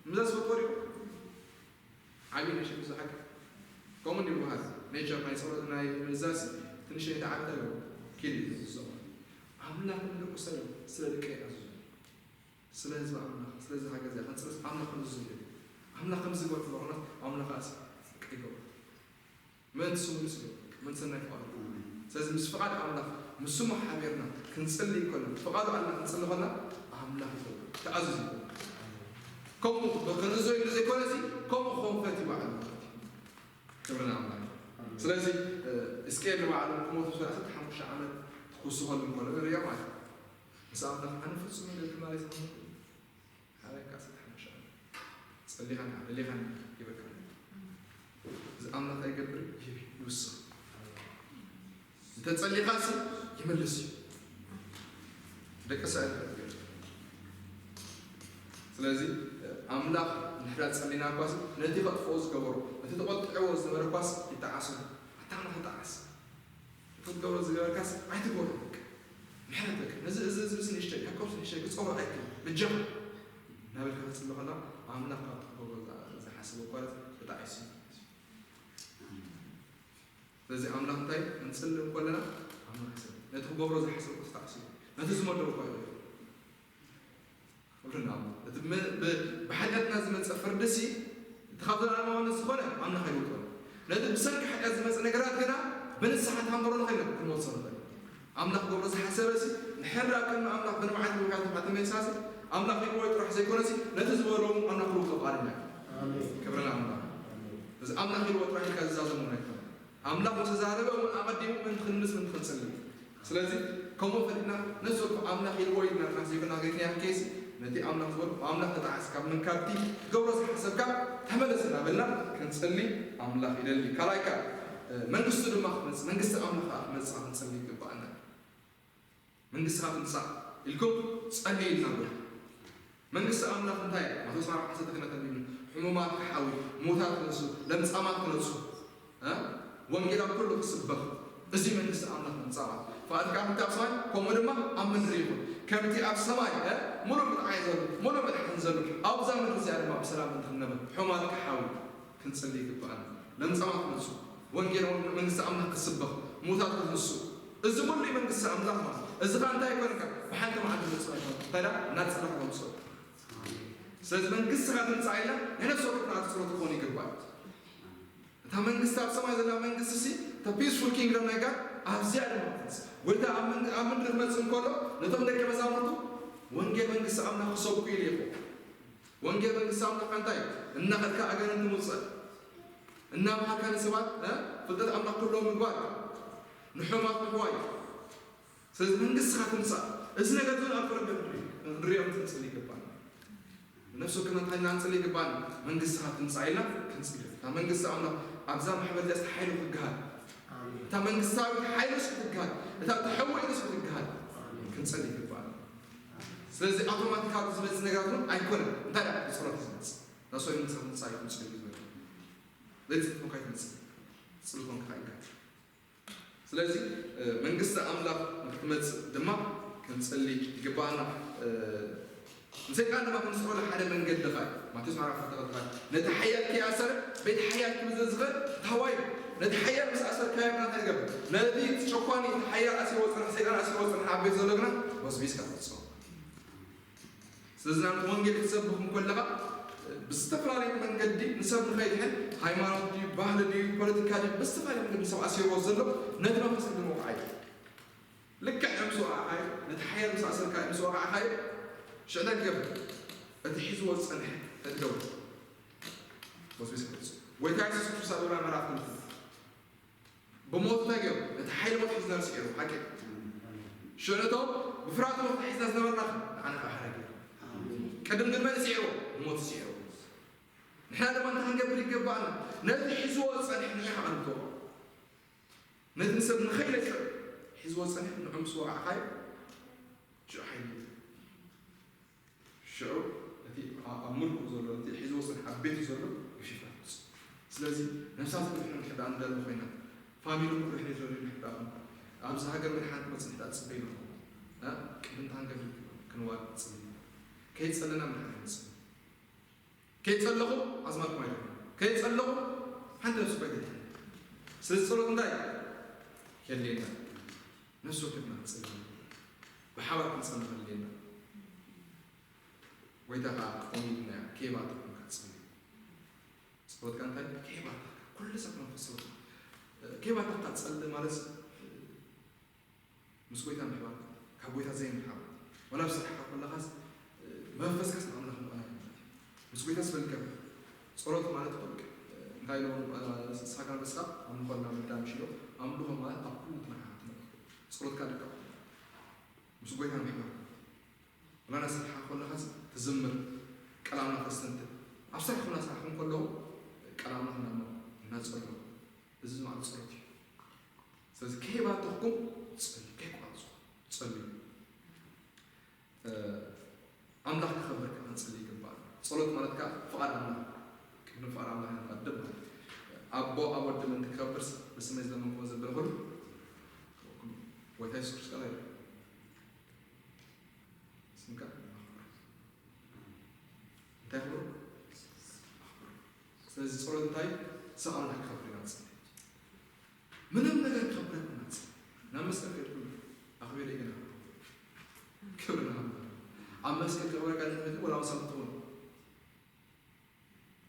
ምእዛዝ ፈትዎ ዲኹም? ዓብዪ ነሽን ብዙሓት ከምኡ እንዲ ይበሃል። ኔቸር ናይ ጸሎት ናይ ምእዛዝ ትንሽ ናይ ተዓብተ ኣለዎ። ኪድ እዩ ዝሰማ። ኣምላኽ ንደቁ ሰብ ስለ ደቀ ይኣዝዙ። ስለ ህዝቢ ኣምላኽ፣ ስለዚ ሃገር እዚኣ ከንጽርስ ኣምላኽ ከም ዝዝሉ። ኣምላኽ ከም ዝግበር ዝበቕናት ኣምላኽ ኣስ ቀይገቡ። ምእንቲ ስሙ ንስሉ፣ ምእንቲ ሰናይ ፍቓዱ። ስለዚ ምስ ፍቓድ ኣምላኽ፣ ምስ ስሙ ሓቢርና ክንጽሊ ከሎ፣ ፍቓዱ ኣልና ክንጽሊ ከለና ኣምላኽ ይፈቱ፣ ተኣዝዙ ይፈቱ። ከምኡ ክንእዞ ኢሉ ዘይኮነ እዚ፣ ከምኡ ክኸውን ፈትዩ ባዕሉ። ክብሪ ንኣምላኽ። ስለዚ፣ እ፣ እስቄል ንባዕሉ ክሞት ምስ በላ ክልተ ሓሙሽተ ዓመት ክውስኸሉ እንከሎ ንርእዮ ማለት እዩ። ምስ ኣምላኽ ኣነ ፍጹም ኢለ ማለት እዩ። ሓበካ ዓሰርተ ሓሙሽተ ዓመት ጸሊኻን ደሊኻን ይበካ። እዚ ኣምላኽ ኣይገብር ይህብ ይውስኽ። እንተጸሊኻሲ ይመልስ እዩ። ደቂ እስራኤል ይገብር። ስለዚ ኣምላኽ ንሕዳ ጸሊና እኳስ ነቲ ከጥፍኦ ዝገበሮ፣ ነቲ ተቆጥዕዎ ዝነበረ እኳስ ይጠዓሱ። ኣታ ኣምላኽ ይጠዓስ። ክትገብሮ ዝገበርካስ ኣይትግበሮ። በቃ ምሕረት በቃ። ነዚ እዚ እዚ ንእሽተይ፣ ያዕቆብ ንእሽተይ ክጸሮ ኣይክእል። በጃኻ እናበልካ ክትጽሊ ከላ ኣምላኽ ካብ ክትገብሮ ዝሓስቦ እኳ ተጣዒሱ። ስለዚ ኣምላኽ እንታይ ክንጽሊ ከለና ኣምላኽ ይሰምዕ። ነቲ ክገብሮ ዝሓሰብኩ ተጣዕሱ። ነቲ ዝመደቡ እኳ ይገብር። ክብሪ ንኣምላኽ። እቲ ብ-፣ ብ-፣ ብሓጢኣትና ዝመጸ ፍርዲ ሲ፣ እቲ ካብ ዘለኣለማውነት ዝኾነ ኣምላኽ ኣይልውጦን። ነቲ ብሰንኪ ሓጢኣት ዝመጸ ነገራት ግና ብንስሓ ታምሮ ንኽእል ክንወርሶ ንኽእል። ኣምላኽ ክገብሮ ዝሓሰበ ሲ፣ ንሕራይ ኣብ ቅድሚ ኣምላኽ ብንብዓት ምውጋድ ተባዕተ መሳሲ፣ ኣምላኽ ይግበሮ ጥራሕ ዘይኮነ ሲ፣ ነቲ ዝበሎ እውን ኣምላኽ ክልውጦ ፍቓደኛ እዩ። ኣሜን። ክብሪ ንኣምላኽ። ኣሜን። እዚ ኣምላኽ ኢልዎ ጥራሕ ኢልካ ዝዛዘም እውን ኣይኮነን። ኣምላኽ ምስ ተዛረበ እውን ኣቐዲሙ ምእንቲ ክንምስ ምእንቲ ክንጽሊ። ስለዚ ከምኡ ፈሊጥና ነፍሲ ወከፍ ኣምላኽ ኢልዎ ኢልና ጥራሕ ዘይኮና ገይትና ኬሲ ነቲ ኣምላኽ ዝበሎ ኣምላኽ ተጣዓስ ካብ ምንካብቲ ትገብሮ ዝሓሰብካ ተመለስ እናበልና ክንጽሊ ኣምላኽ ይደሊ። ካልኣይ ከኣ መንግስቱ ድማ ክትመጽእ መንግስቲ ኣምላኽ ከኣ ክትመጽእ ክንጽሊ ይግባኣና። መንግስትኻ ትምጻእ ኢልኩም ጸልዩ ኢልና ንብል። መንግስቲ ኣምላኽ እንታይ እያ? ማቴዎስ ኣርባዕተ ዓሰርተ ክልተ ተንቢብና፣ ሕሙማት ክሓዊ፣ ሙታት ክነሱ፣ ለምጻማት ክነጹ፣ እ? ወንጌል ኣብ ኩሉ ክስበኽ፣ እዚ መንግስቲ ኣምላኽ ምምጻእ ማለት። ፍቓድካ ከምቲ ኣብ ሰማይ፣ ከምኡ ድማ ኣብ ምድሪ ይኹን። ከምቲ ኣብ ሰማይ፣ እ? ሙሉእ ምጥዓይ ዘሎ፣ ሙሉእ መድሓኒ ዘሎ፣ ኣብዛ ምድሪ እዚኣ ድማ ብሰላም እንክንነብር፣ ሕሙማት ክሓዊ፣ ክንጽሊ ይግብኣና። ለምጻማት ክነጹ፣ ወንጌል መንግስቲ ኣምላኽ ክስበኽ፣ ሙታት ክትንሱ፣ እዚ ኩሉ መንግስቲ ኣምላኽ ማለት። እዚ ኸኣ እንታይ ይኮንካ? ብሓንቲ መዓልቲ ዝመጽእ ኣይኮነን። እንታይ ደኣ? እናጸለኻ ተምጽኦ። ስለዚ መንግስትኻ ትምጻእ ኢልና ናይ ነፍሲ ወከፍና ጸሎት ክኾን ይግባእ። እታ መንግስቲ ኣብ ሰማይ ዘላ መንግስቲ ሲ፣ እታ ፒስፉል ኪንግደም ናይ ጋድ ኣብዚኣ ድማ ትመጽእ። ጎይታ ኣብ መንግ-፣ ኣብ ምድሪ ክመጽእ እንከሎ ነቶም ደቀ መዛሙርቱ ወንጌል መንግስቲ ኣምላኽ ክሰብኩ ኢሉ ይኹን። ወንጌል መንግስቲ ኣምላኽ እንታይ እዩ? እናኸድካ ኣጋንንቲ ምውጻእ፣ እናምሃርካ ንሰባት፣ እ፣ ፍልጠት ኣምላኽ ክህልዎም ምግባር፣ ንሕሙማት ምሕዋይ። ስለዚ መንግስትኻ ትምጻእ። እዚ ነገር እዚ ኣብ ቅድሚ ክንሪኦ ክንጽሊ ይግባና። ነፍሲ ወከፍና እንታይ ኢልና ክንጽሊ ይግባና? መንግስትኻ ትምጻእ ኢልና ክንጽሊ። እታ መንግስቲ ኣምላኽ ኣብዛ ማሕበር እዚኣ ሓይሉ ክግሃል። ኣሜን። እታ መንግስታዊት ሓይሉ ክትግሃል። እታ ተሐውኢሉ ክትግሃል። ኣሜን። ክንጽሊ ይግባና። ስለዚ ኣውቶማቲካዊ ዝመጽእ ነገራት እውን ኣይኮነን። እንታይ ደኣ ብጸሎት ዝመጽእ? ናሶይ መንግስቲ ትምጻእ ኢኹም ጽልዩ ዝበለ። ለይትጽልኹም ካይ ትመጽእ? ጽልኹም ካይ ይግሃል። ስለዚ፣ እ፣ መንግስቲ ኣምላኽ ንክትመጽእ ድማ ክንጽሊ ይግባኣና። እ፣ ንሰይጣን ድማ ክንስሕበሉ ሓደ መንገዲ ኸኣ እዩ። ማቴዎስ ምዕራፍ ክልተ ኸዓ፣ "ነቲ ሓያል ከይኣሰረ፣ በቲ ሓያል ክብል ዝኽእል ታህዋይ እዩ። ነቲ ሓያል ምስ ኣሰርካዮ ግና እንታይ ይገብር? ነቲ ጨኳኒ፣ እቲ ሓያል ኣሲርዎ ዝጸንሐ፣ ሰይጣን ኣሲርዎ ዝጸንሐ ኣብ ቤት ዘሎ ግና፣ በስቢስካ ትወጽኦ." ስለዚ ናብ ወንጌል ክትሰብኽ እንከለኻ፣ ብዝተፈላለየ መንገዲ ንሰብ ንኸይድሕን፣ ሃይማኖት ድዩ፣ ባህሊ ድዩ፣ ፖለቲካ ድዩ፣ ብዝተፈላለየ መንገዲ ንሰብ ኣሲርዎ ዘሎ፣ ነቲ መንፈስ ቅዱስ ምውቃዕ እዩ። ልክዕ ምስ ወቃዕካዮ፣ ነቲ ሓያል ምስ ኣሰርካዮ፣ ምስ ወቃዕካዮ፣ ሽዕዳ ክገብር፣ እቲ ሒዝዎ ዝጸንሐ ህደው። በስቢስ ክርስቶስ። ጎይታ የሱስ ክርስቶስ ኣብ ዕብራውያን ምዕራፍ ክልተ ብሞት እንታይ ገይሩ? ነቲ ሓይሊ ሞት ሒዝና ስዒሩ። ሓቂ። ሽዑ ነቶም ብፍርሃት ሞት ሒዝና ዝነበርና ንዓና ከዓ ሓራ ገይሩ። ቅድም ግን መን ስዒሩ? ሞት ስዒሩ። ንሕና ድማ እንታይ ክንገብር ይገባእና? ነቲ ሒዝዎ ዝጸንሐ ንዕኻ ክንተወ። ነቲ ንሰብ ንኸይለቅቕ ሒዝዎ ዝጸንሐ ንዑ ምስ ወቃዕካዮ ሽዑ ሓይሊ ሽዑ እቲ ኣ-፣ ኣብ ምልኩ ዘሎ፣ እቲ ሒዝዎ ዝጸንሐ ኣብ ቤቱ ዘሎ ይሽፈን። ስለዚ ነፍሳት ክድሕኑ እንድሕር ደኣ ንደሊ ኮይና፣ ፋሚሊ ክድሕኑ ይደልዩ እንድሕር ደኣ ኮይንኩም፣ ኣብዚ ሃገር መድሓኒት ክመጽእ እንድሕር ደኣ ትጽበዩ ኣለኹም፣ እ፣ ቅድም ታንገር ይግበረልካ። ክንዋጥ ንጽሊ። ከይጸለና ምድሓር ንጽሊ። ከይጸለኹ ኣዝማድኩም ኣይደኹም። ከይጸለኹ ሓንቲ ነፍሲ እኳ ኣይተድሕን። ስለዚ ጸሎት እንታይ? የድልየና። ነፍሲ ወከፍና ክንጽሊ። ብሓባር ክንጸሊ የድልየና። ጎይታ ከኣ ከምኡ ኢልና ከይባተኹም ክትጽሊ። ጸሎትካ እንታይ? ከይባተኽካ። ኩሉ ሰብ መንፈስ ጸሎት። ከይባተኽካ ትጸሊ ማለት ምስ ጎይታ ምሕባር፣ ካብ ጎይታ ዘይምርሓቕ። ወላ ኣብ ስራሕካ ከለኻስ መንፈስካስ ንኣምላኽ ምቕናይ ማለት እዩ። ምስ ጎይታ ስበልካ ጸሎት ማለት እኮ እንታይ ኢሎም ንስኻ ንስኻ ኣምልኾ እና ምዳ ምሽ ኢሎም ኣምልኾ ማለት ኣብ ኩሉ ትነሓት ጸሎትካ ደካ ምስ ጎይታ ምሕባር። ወላ ናብ ስራሕካ ከለኻስ ትዝምር፣ ቃል ኣምላኽ ተስተንትን። ኣብ ስራሕ ኩና ስራሕኩም ከለዉ ቃል ኣምላኽ እናሞ እናጸሎ። እዚ ማለት ጸሎት እዩ። ስለዚ ከይባተኽኩም ጸልዩ፣ ከይቋርጹ ጸልዩ። እ፣ ኣምላኽ ክኸብር ከኣ ክንጽሊ ይግባእ። ጸሎት ማለት ከኣ ፍቓድ ኣምላኽ፣ ቅድሚ ፍቓድ ኣምላኽ ንቐድም ማለት እዩ። ኣቦ ኣብ ወዲ ምእንቲ ክኸብርስ ብስመይ ዝለመንክዎ ዘበለ ኩሉ ክህበኩም እዩ። ጎይታ የሱስ ክርስቶስ ከኣ ስምካ ኣኽብሮ። እንታይ ኣኽብሮ? ኣኽብሮ። ስለዚ ጸሎት እንታይ? ስም ኣምላኽ ክኸብር ኢና ንጽሊ። ምንም ነገር ክኸብረና ኢና ንጽሊ። ናብ መስቀል ከድኩ ኣኽቢረ ግን ክብሪ ንኣምላኽ። ኣብ መስቀል ክኸብረካ ንሕመት ወላ ወሳብ ትኾን።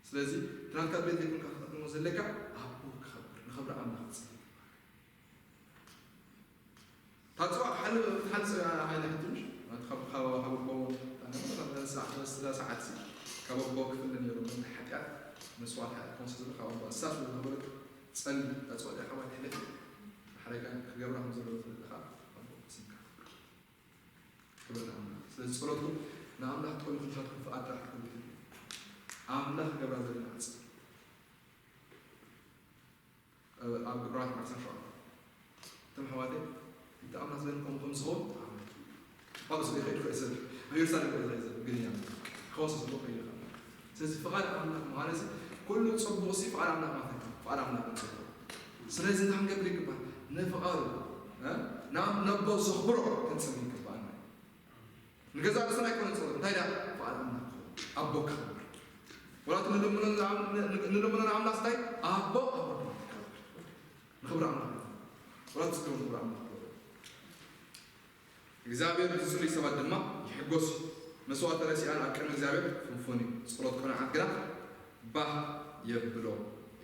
ስለዚ ትናትካ ቤት ዘይኮንካ ክትቕድሞ ዘለካ ኣቦ ክኸብር፣ ንኽብሪ ኣምላኽ ክጽሊ። ታጽዋ ሓል ሓል ሓይና ሕትምሽ ካብ ካብ ካብ ኣቦ ሰዓት ሰዓት ካብ ኣቦ ክፍለ ነይሩ። ምን ሓጢኣት መስዋዕት ሓጢኣት ኮንሰ ዝብል ካብ ኣቦ እሳት ዝነበረ ጸሊ። ታጽዋ ዲኣ ሓባይ ሕለት ሓረጋ ክገብራ ከም ዘለዎ ትልልኻ ኣቦ ስምካ ክብር ንኣምላኽ። ስለዚ ጸሎትኩም ንኣምላኽ ጥቕሚ ክንሻትኩም ፍቓድ ጥራሕ ክብል ኣምላኽ ክገብራ ዘለና ዓጽ ኣብ ዕብራውያን ዓሰርተ ሸውዓተ። እቶም ኣሕዋተይ፣ እቲ ኣምላኽ ዝበለኩም ከም ዝኸውን ኣመን። ጳውሎስ ይኸይድ ክርኢ ሰብ፣ ኣብ የሩሳሌም ክርኢ ሰብ፣ ግን እያ ክኸውስ ዘለዎ ከይደ። ስለዚ ፍቓድ ኣምላኽ ማለት ኩሉ ጽቡቕ ሲ ፍቓድ ኣምላኽ ማለት እዩ። ፍቓድ ኣምላኽ ጽቡቕ። ስለዚ እንታይ ክንገብር ይግባእ? ንፍቓዱ፣ እ? ናብ ነቦ ዘኽብሮ ክንጽሊ ይግባእና። ንገዛእ ርእስና ኣይኮነን ጸሎት፣ እንታይ ደኣ? ፍቓድ ኣምላኽ ክኸውን፣ ኣቦ ክኸብር። ወላ እቲ ንልምኖ ንኣም-፣ ን-፣ ንልምኖ ንኣምላኽ እንታይ? ኣቦ ኣብ ወዲ ክኸብር። ንኽብሪ ኣምላኽ። ወላ እቲ ዝክብር ንኽብሪ ኣምላኽ ክኸውን። እግዚኣብሔር ብዝጽልዩ ሰባት ድማ ይሕጎስ እዩ። መስዋእቲ ረሲኣን ኣብ ቅድሚ እግዚኣብሔር ፍንፉን እዩ። ጸሎት ቅኑዓት ግና ባህ የብሎ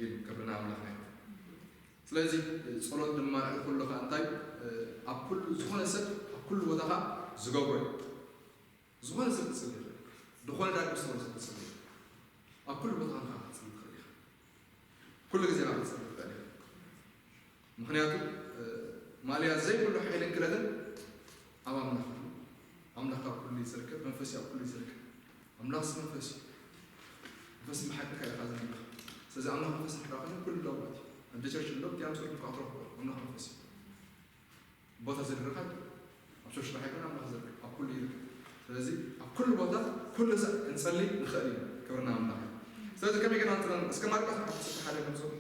ኢሉ። ክብሪ ንኣምላኽና ይኹን። ስለዚ ጸሎት ድማ ልዕሊ ኩሉ ኸኣ እንታይ፣ ኣብ ኩሉ፣ ዝኾነ ሰብ ኣብ ኩሉ ቦታ ኸኣ ዝገብሮ እዩ። ዝኾነ ሰብ ክጽሊ ይኽእል እዩ። ዝኾነ ዳግም ዝኾነ ሰብ ክጽሊ ይኽእል እዩ። ኣብ ኩሉ ቦታ ኸኣ ክትጽሊ ትኽእል ኢኻ። ኩሉ ግዜ ኸኣ ክትጽሊ ትኽእል ኢኻ። ምኽንያቱ፣ ማእለያ ዘይብሉ ሓይልን ክእለትን ኣብ ኣምላኽ እዩ። ኣምላኽ ኣብ ኩሉ እዩ ዝርከብ፣ መንፈስ እዩ ኣብ ኩሉ እዩ ዝርከብ። ኣምላኽስ መንፈስ እዩ። መንፈስ ብሓቂ ከኣ ኢኻ ዘምልኽ። ስለዚ ኣምላኽ መንፈስ እንድሕር ኮይኑ ኩሉ ለዋጥ እዩ። ኣብ ቸርች ኣሎ፣ እቲኣም ጸሎት እኳ ትረኽቦ፣ ኣምላኽ መንፈስ እዩ። ቦታ ዝድረኽ ኣይኮነን። ኣብ ሶሻል ኣይኮነን ኣምላኽ ዝርከብ፣ ኣብ ኩሉ ይርከብ። ስለዚ ኣብ ኩሉ ቦታ፣ ኩሉ ሰዓት ክንጸሊ ንኽእል ኢና። ክብሪ ንኣምላኽ እዩ። ስለዚ ከመይ ጌርና ንጸሊ? እስከ ማርቆስ ምዕራፍ ዓሰርተ ሓደ ንርኦ።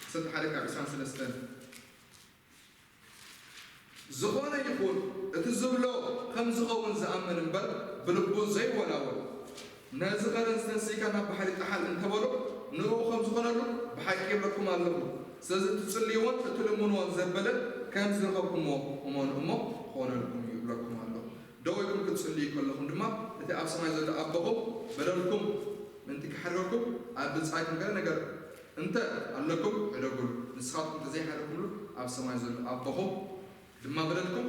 ዓሰርተ ሓደ ካብ ዕስራን ሰለስተን። ዝኾነ ይኹን እቲ ዝብሎ ከም ዝኸውን ዝኣምን እምበር ብልቡ ዘይወላወል፣ ነዚ ኸረን ዝተንስኢካ ናብ ባሕሪ ጠሓል እንተበሎ ንእኡ ከም ዝኾነሉ ብሓቂ ይብለኩም ኣለኹ። ስለዚ እትጽልይዎን እትልምንዎን ዘበለ ከም ዝረኸብኩምዎ እመኑ እሞ ክኾነልኩም እዩ እብለኩም ኣለኹ። ደው ኢልኩም ክትጽልዩ ከለኹም ድማ እቲ ኣብ ሰማይ ዘሎ ኣቦኹም በደልኩም ምእንቲ ክሓድገኩም ኣብ ብጻይኩም ገለ ነገር እንተ ኣለኩም ዕደጉሉ፣ ንስኻትኩም እንተዘይሓደግኩምሉ ኣብ ሰማይ ዘሎ ኣቦኹም ድማ በደልኩም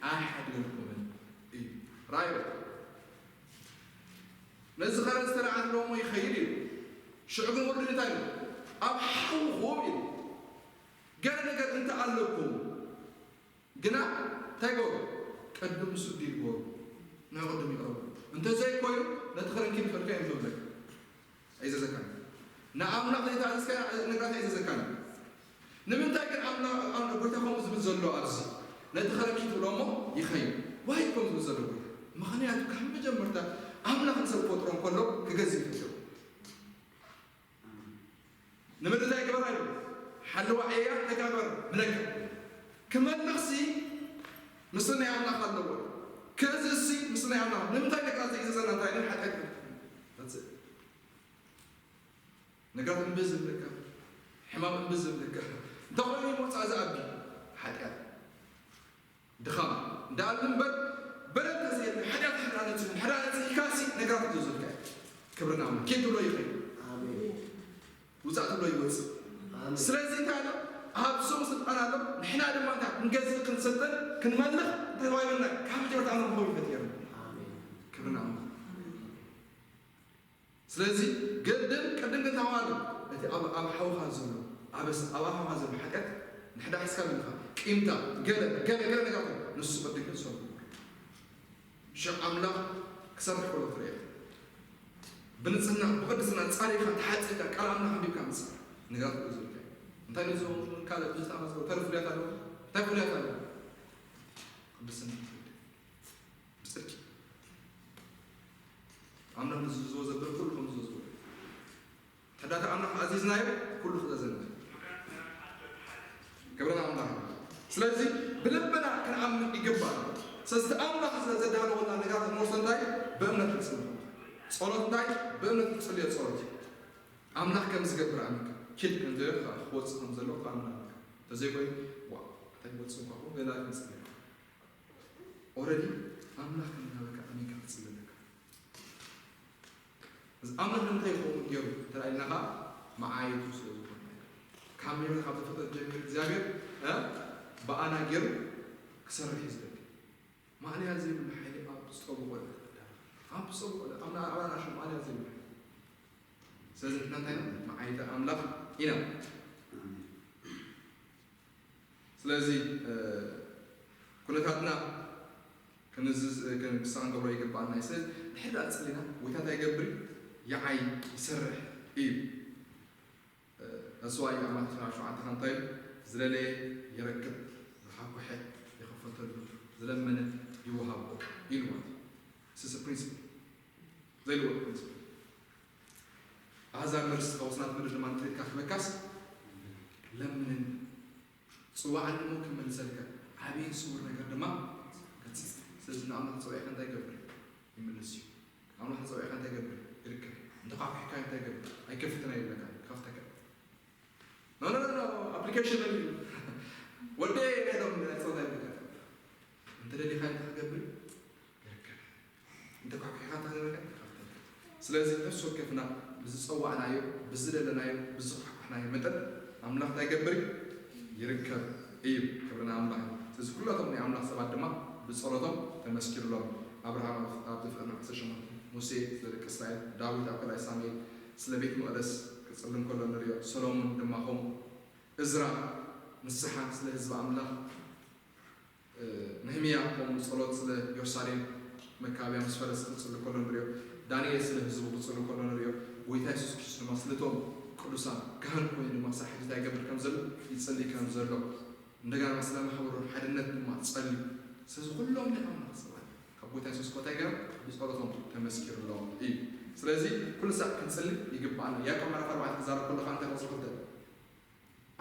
ኣይሓድገልኩምን እዩ። ራእዩ ነዚ ኸረን ዝተላዕለ እሞ ይኸይድ እዩ። ሽዑ ግን ወርዱ እንታይ ኢሉ? ኣብ ሓውኹም ኢሉ። ገለ ነገር እንተ ኣለኩም ግና እንታይ ገበሩ? ቅድም ምስኡ ዲል ገበሩ። ንዕኡ ቅድም ይቕረቡ። እንተዘይኮይኑ ነቲ ኸረን ኪድ ፈልካ እዮም ዝብለካ። ኣይዘዘካን። ንኣምላኽ ዘይተኣዘዝካዮ ነገራት ኣይዘዘካን። ንምንታይ ግን ኣምላኽ፣ ኣም-፣ ጎይታ ከምኡ ዝብል ዘሎ ኣብዚ? ነቲ ኸረን ኪድ ትብሎ እሞ ይኸይድ። ዋይ ከምኡ ዝብል ዘሎ ጎይታ? ምኽንያቱ ካብ መጀመርታ ኣምላኽ ንሰብ ክፈጥሮ እንከሎ ክገዝእ ይፈጥሮ። ንምድሪ እንታይ ግበራ ኢሉ? ሓለዋ እያ፣ እንታይ ግበር ምለካ። ክመልኽሲ ምስ ናይ ኣምላኽ ኣለዎ። ክእዝዝሲ ምስ ናይ ኣምላኽ። ንምንታይ ደቂ ኣዘይ ዘዘና እንታይ ኢሉ? ሓጢኣት እዩ። That's it። ነገራት እምቢ ዝብለካ፣ ሕማም እምቢ ዝብለካ፣ እንተኾይኑ መውፃእ ዝኣቢ ሓጢኣት፣ ድኻም እንዳኣሉ እምበር፣ በደል ተዘየለ ሓጢኣት ሕዳነቱ ሕዳነቱ ኢልካሲ ነገራት ክዘዙልካ እዩ። ክብርና ኣምላኽ ኬድ ትብሎ ይኸይድ፣ ኣሜን። ውፃእ ትብሎ ይወፅእ። ኣሜን። ስለዚ እንታይ ኣሎ? ኣብ ሰው ስልጣን ኣሎ። ንሕና ድማ እንታይ ክንገዝእ ክንሰልጠን ክንመልኽ እንታይ ተባሂሉና? ካብ መጀመርታ ኣምላኽ ክኸውን ይፈጥየና። ኣሜን። ክብርና ኣምላኽ። ስለዚ ግድን ቅድም ግን ተባሃሉ እቲ ኣብ ኣብ ሓውኻ ዘሎ ኣበስ ኣብ ሓውኻ ዘሎ ሓጢኣት ንሕዳ ሒዝካ ምንኻ ቂምታ ገለ ገለ ገለ ነገር ንሱ ቅድም ግን ሰው ሽዕ ኣምላኽ ክሰርሕ ከሎ ትረአ። ብንጽህና ብቅድስና ጻሪኻ ተሓጺካ ቃል ኣምላኽ ኣንቢብካ ምጽእ። ነገራት ክእዝዙልካ እዩ። እንታይ ነዞም ካልእ ብዙሕ ተኣማስሎ እንታይ ፍሉያት ኣለዎ? እንታይ ፍሉያት ኣለዎ? ቅድስና ብጽድቂ ኣምላኽ ንዝዝዎ ዘብል ኩሉ ከም ዝዝዎ ዘብል ተዳተ ኣምላኽ ኣዚዝናዮ ኩሉ ክእዘዝና። ክብሪ ንኣምላኽ። ስለዚ ብልብና ክንኣምን ይግባእ። ስለዚ ኣምላኽ ስለ ዘዳለወና ነገራት ክንወርሶ እንታይ? ብእምነት ክንጽሊ። ጸሎት እንታይ? ብእምነት ክንጽልዮ ጸሎት እዩ። ኣምላኽ ከም ዝገብር ኣሚንካ ኪድ ከም ዘለ ክወጽእ ከም ዘሎ ኣምና። ተዘይኮይኑ ዋ እንታይ ወጽእ እንኳ ገና ክንጽሊ። ኦረዲ ኣምላኽ ከም ዝሃበካ ኣሚንካ ክትጽሊ ኣለካ። እዚ ኣምላኽ እንታይ ይኸውን ገይሩ እንተ ኢልና ኸዓ መዓይቱ ስለ ዝኾነ ካብ መጀመርታ ካብ ተፈጠረ ጀሚሩ እግዚኣብሔር እ ብኣና ገይሩ ክሰርሕ እዩ ዝደሊ። ማእለያ ዘይብሉ ሓይሊ ኣብ ዝጠብቆ ኣብ ዝጠብቆ ኣብ ኣባና ሽም ማእለያ ዘይብሉ ሓይሊ። ስለዚ ንሕና እንታይ ኢና? መዓይቲ ኣምላኽ ኢና። ስለዚ ኩነታትና ክንዝዝ ክሳን ገብሮ ይግባኣና እዩ። ስለዚ ድሕሪ ዳኣ ጸሊና ጎይታ እንታይ ይገብር እዩ? ይዓይ ይሰርሕ እዩ። ተስዋ እዩ ኣብ ማቴዎስ ሸውዓተ እንታይ ዝደለየ ይረክብ፣ ዝሓኮሐ ይኸፈተሉ፣ ዝለመነ ይወሃቦ ኢሉ ማለት እዩ። ስስ ፕሪንስፕል ዘይልወጥ ፕሪንስፕል። ኣህዛብ መርስ ተወስናት ምድር ድማ ንጥሪትካ ክበካስ ለምንን ጽዋዕን እሞ ክመልሰልካ ዓብይን ስውር ነገር ድማ ገጽጽ። ስለዚ ንኣምላኽ ጸዊዕካ እንታይ ይገብር? ይምልስ እዩ። ንኣምላኽ ጸዊዕካ እንታይ ይገብር? ይርከብ። እንተኳሕኩሕካ እንታይ ይገብር? ኣይከፍትን ኣይብለካ፣ ይኸፍተካ። ኖ ኖ ኖ ኣፕሊኬሽን እዩ። ወደ ሄዶም ጸሎት ኣይብለካ። እንተ ደሊኻ እንታይ ክገብር? ይርከብ። እንተ ኳሕኩሕካ እንታይ ክብለካ? ይኸፍተልካ። ስለዚ ነፍሲ ወከፍና ብዝጸዋዕናዮ፣ ብዝደለናዮ፣ ብዝኳሕኳሕናዮ መጠን ኣምላኽ እንታይ ይገብር እዩ? ይርከብ እዩ። ክብሪ ንኣምላኽ እዩ። ስለዚ ኩላቶም ናይ ኣምላኽ ሰባት ድማ ብጸሎቶም ተመስኪሩሎም። ኣብርሃም ኣብ ኣብ ዘፍጥረት ዓሰርተ ሸሞንተ፣ ሙሴ ስለ ደቂ እስራኤል፣ ዳዊት ኣብ ካልኣይ ሳሙኤል ስለ ቤት መቕደስ ክጽሊ እንከሎ ንሪኦ፣ ሰሎሞን ድማ ከምኡ፣ እዝራ ንስሓ ስለ ህዝቢ ኣምላኽ ነህምያ ከምኡ ጸሎት ስለ ኢየሩሳሌም መካብያ ምስ ፈረስ ክጽሊ ከሎ ንሪኦ። ዳንኤል ስለ ህዝቡ ክጽሊ ከሎ ንሪኦ። ጎይታ የሱስ ክርስቶስ ድማ ስለቶም ቅዱሳን ካህን ኮይኑ ድማ ሳሕቲ እንታይ ይገብር ከም ዘሎ ይጽሊ ከም ዘሎ እንደገና ስለ ማሕበሩ ሓድነት ድማ ጸልዩ። ስለዚ ኩሎም ናይ ኣምላኽ ሰባት ካብ ጎይታ የሱስ ኮታይ ገይሮም ብጸሎቶም ተመስኪርሎም እዩ። ስለዚ ኩሉ ሳዕ ክንጽሊ ይግባኣና። ያዕቆብ ምዕራፍ ኣርባዕተ ክዛረብ ከሎ ከዓ እንታይ ቁጽሪ ክልተ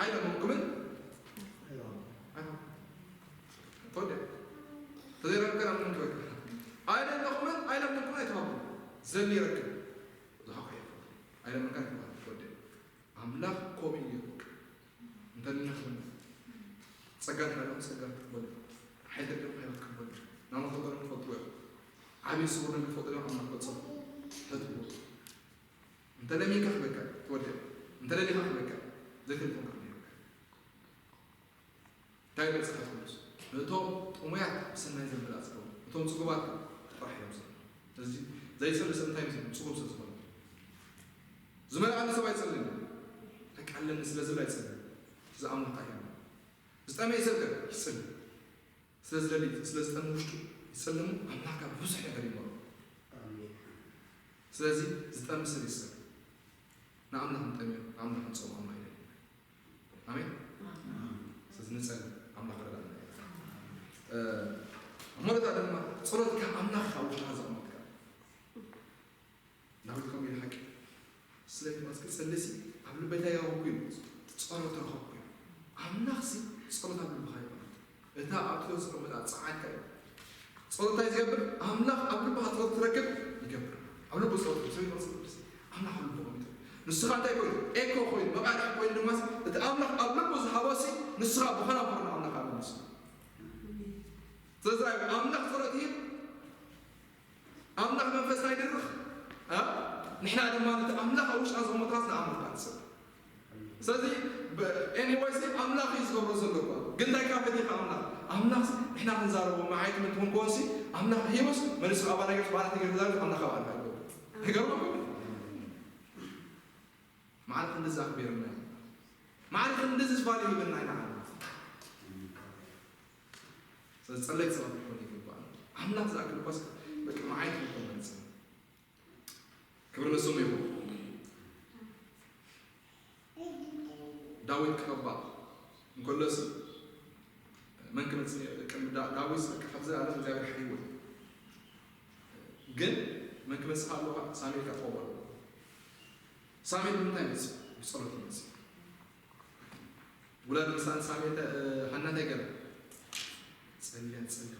ኣይለመንኩምን ተወደ ተዘይረከና ምን ትወደ ኣይደለኹምን ኣይለመንኩምን ኣይተባሉ ዘል ይረክብ ዝሓቆ ኣይለመንካ ተባሉ ተወደ ኣምላኽ ኮሚ ይወቅ እንተልና ክብና ጸጋ እንተናለኹም ጸጋ ክትበሉ ሓይል ተገም ሓይል ክትበሉ ናማ ፈጠሩ ትፈልጥዎ ኢኹም ዓብዪ ስውር ነገር ትፈልጡ ዲኹም ኣምላኽ ፈጸሙ ሕትዎ እንተ ለሚንካ ክበካ ትወድእ እንተ ለሊኻ ክበካ ዘይፈልጥም ካብ ነይሩካ እንታይ ይብል መጽሓፍ ቅዱስ ነቶም ጥሙያት ብሰናይ ዘመላእጽዎም እቶም ጽጉባት ጥራሕ እዮም ዝብሉ እዚ ዘይጽሊ ሰብ እንታይ ይመስል ጽጉብ ሰብ ዝኾነ ዝመልኣሉ ሰብ ኣይጽልን ተቃለኒ ስለ ዝብል ኣይጽልን ዝኣምልካ እዮም ዝጠመየ ሰብ ግን ይጽልን ስለ ዝደሊ ስለ ዝጠሚ ውሽጡ ይጸልሙ ኣምላኽካ ብዙሕ ነገር ይመሩ ስለዚ ዝጠሚ ሰብ ይስር ንኣምላኽ ንጠምዮ ንኣምላኽ ንጸሙ ኣምላኽ ይደሊ ኣሜን ስለዚ ንጸሊ ኣምላኽ ረዳና እሞ ድማ ጸሎትካ ኣምላኽ ካብ ውሽጥካ ዘቕመጥካ ስልሲ ኣብ ልበይ እንታይ ረኸብኩ እዩ? ጸሎት ረኸብኩ እዩ። ኣምላኽሲ ጸሎት ኣብ ልብኻ እዩ ማለት እዩ። እታ ኣብ ትሕቲ ዝቕመጣ ጸዓትካ እዩ። ጸሎት እንታይ ዝገብር? ኣምላኽ ኣብ ልብኻ ጸሎት ትረክብ ይገብር። ኣብ ልቡ ጸሎት ትረክብ፣ ሰበይቲ ጸሎት ትረክብ። ኣምላኽ ኣብ ልቡ ኮይኑ ንስኻ እንታይ ኮይኑ? ኤኮ ኮይኑ፣ መቓልሕ ኮይኑ ድማ እቲ ኣምላኽ ኣብ ልቡ ዝሃቦሲ ንስኻ ብኸና ብኸና ኣምላኽ ኣብ ልቡ። ስለዚ ኣምላኽ ጸሎት ይህብ፣ ኣምላኽ መንፈስና ይድርኽ፣ እ? ንሕና ድማ ነቲ ኣምላኽ ኣብ ውሽጥና ዘቐመጥናስ ንኣምላኽ ንሰብ። ስለዚ ብ-፣ ኤኒዌይስ ኣምላኽ እዩ ዝገብሮ ዘሎ እኮ። ግን እንታይ ካብ ፈቲኻ ኣምላኽ? ኣምላኽ ንሕና ክንዛረቦ መዓይት ምን ትኹን ኮንሲ ኣምላኽ ሂወስ መልሱ ኣባ ነገር ባላት ነገር ዛረብ ኣምላኽ ኣብ ኣልፋ ይገብሮ። ይገርመኩም? ማዕረ ክንድዚ ኣኽቢርና እዩ። ማዕረ ክንድዚ ዝባል ይህበና ኢና። ስለዚ ጸለይት ሰባት ክኾኑ ይግባእ። ኣምላኽ ዝኣክል እኳስ በቃ መዓይት ክኾን መርጽ። ክብሪ ንስሙ ይኹን። ዳዊት ክቐባእ እንከሎስ መን ክመጽእ ቅድሚ ዳ-፣ ዳዊት በቃ ካብዚ ዓለም እግዚኣብሔር ሓይዎ። ግን መን ክመጽእ ኣለዋ? ሳሙኤል ካብ ትቐበሉ። ሳሙኤል ብምንታይ መጽእ? ብጸሎት ይመጽእ። ውላድ ምሳን ሳሙኤል ተ-፣ ሃና እንታይ ገይራ? ጸልያ፣ ጸልያ።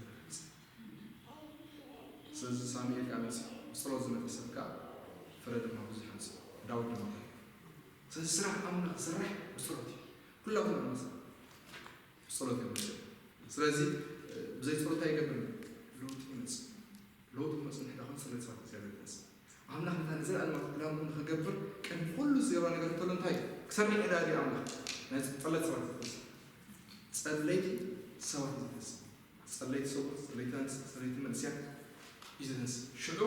ስለዚ ሳሙኤል ካብ መጽእ ብጸሎት ዝመጸ ሰብ ከኣ ፍረ ድማ ብዙሕ ኣምጽእ። ዳዊት ድማ እንታይ? ስለዚ ስራሕ ኣምላኽ ዝስራሕ ብጸሎት እዩ። ኩላትና ኣምላኽ ብጸሎት ይመጽእ። ስለዚ ብዘይ ጸሎት ኣይገብርን። ለውጢ ይመጽእ። ለውጢ ክመጽእ ንሕና ክንጽሊ ሰባት እግዚኣብሔር ይመጽእ። ኣምላኽ ነታ ንዘለኣለማዊ ዕላምኡ ንኽገብር ቅድሚ ኩሉ ዝገበረ ነገር እንተሎ እንታይ እዩ? ክሰርሕ ዕዳ ድዩ ኣምላኽ? ናይ ጸሎት ሰባት ይፈስ። ጸለይቲ ሰባት ይፈስ። ጸለይቲ ሰብኡት፣ ጸለይቲ ኣንስቲ፣ ጸለይቲ መንእስያት እዩ ዘተንስእ። ሽዑ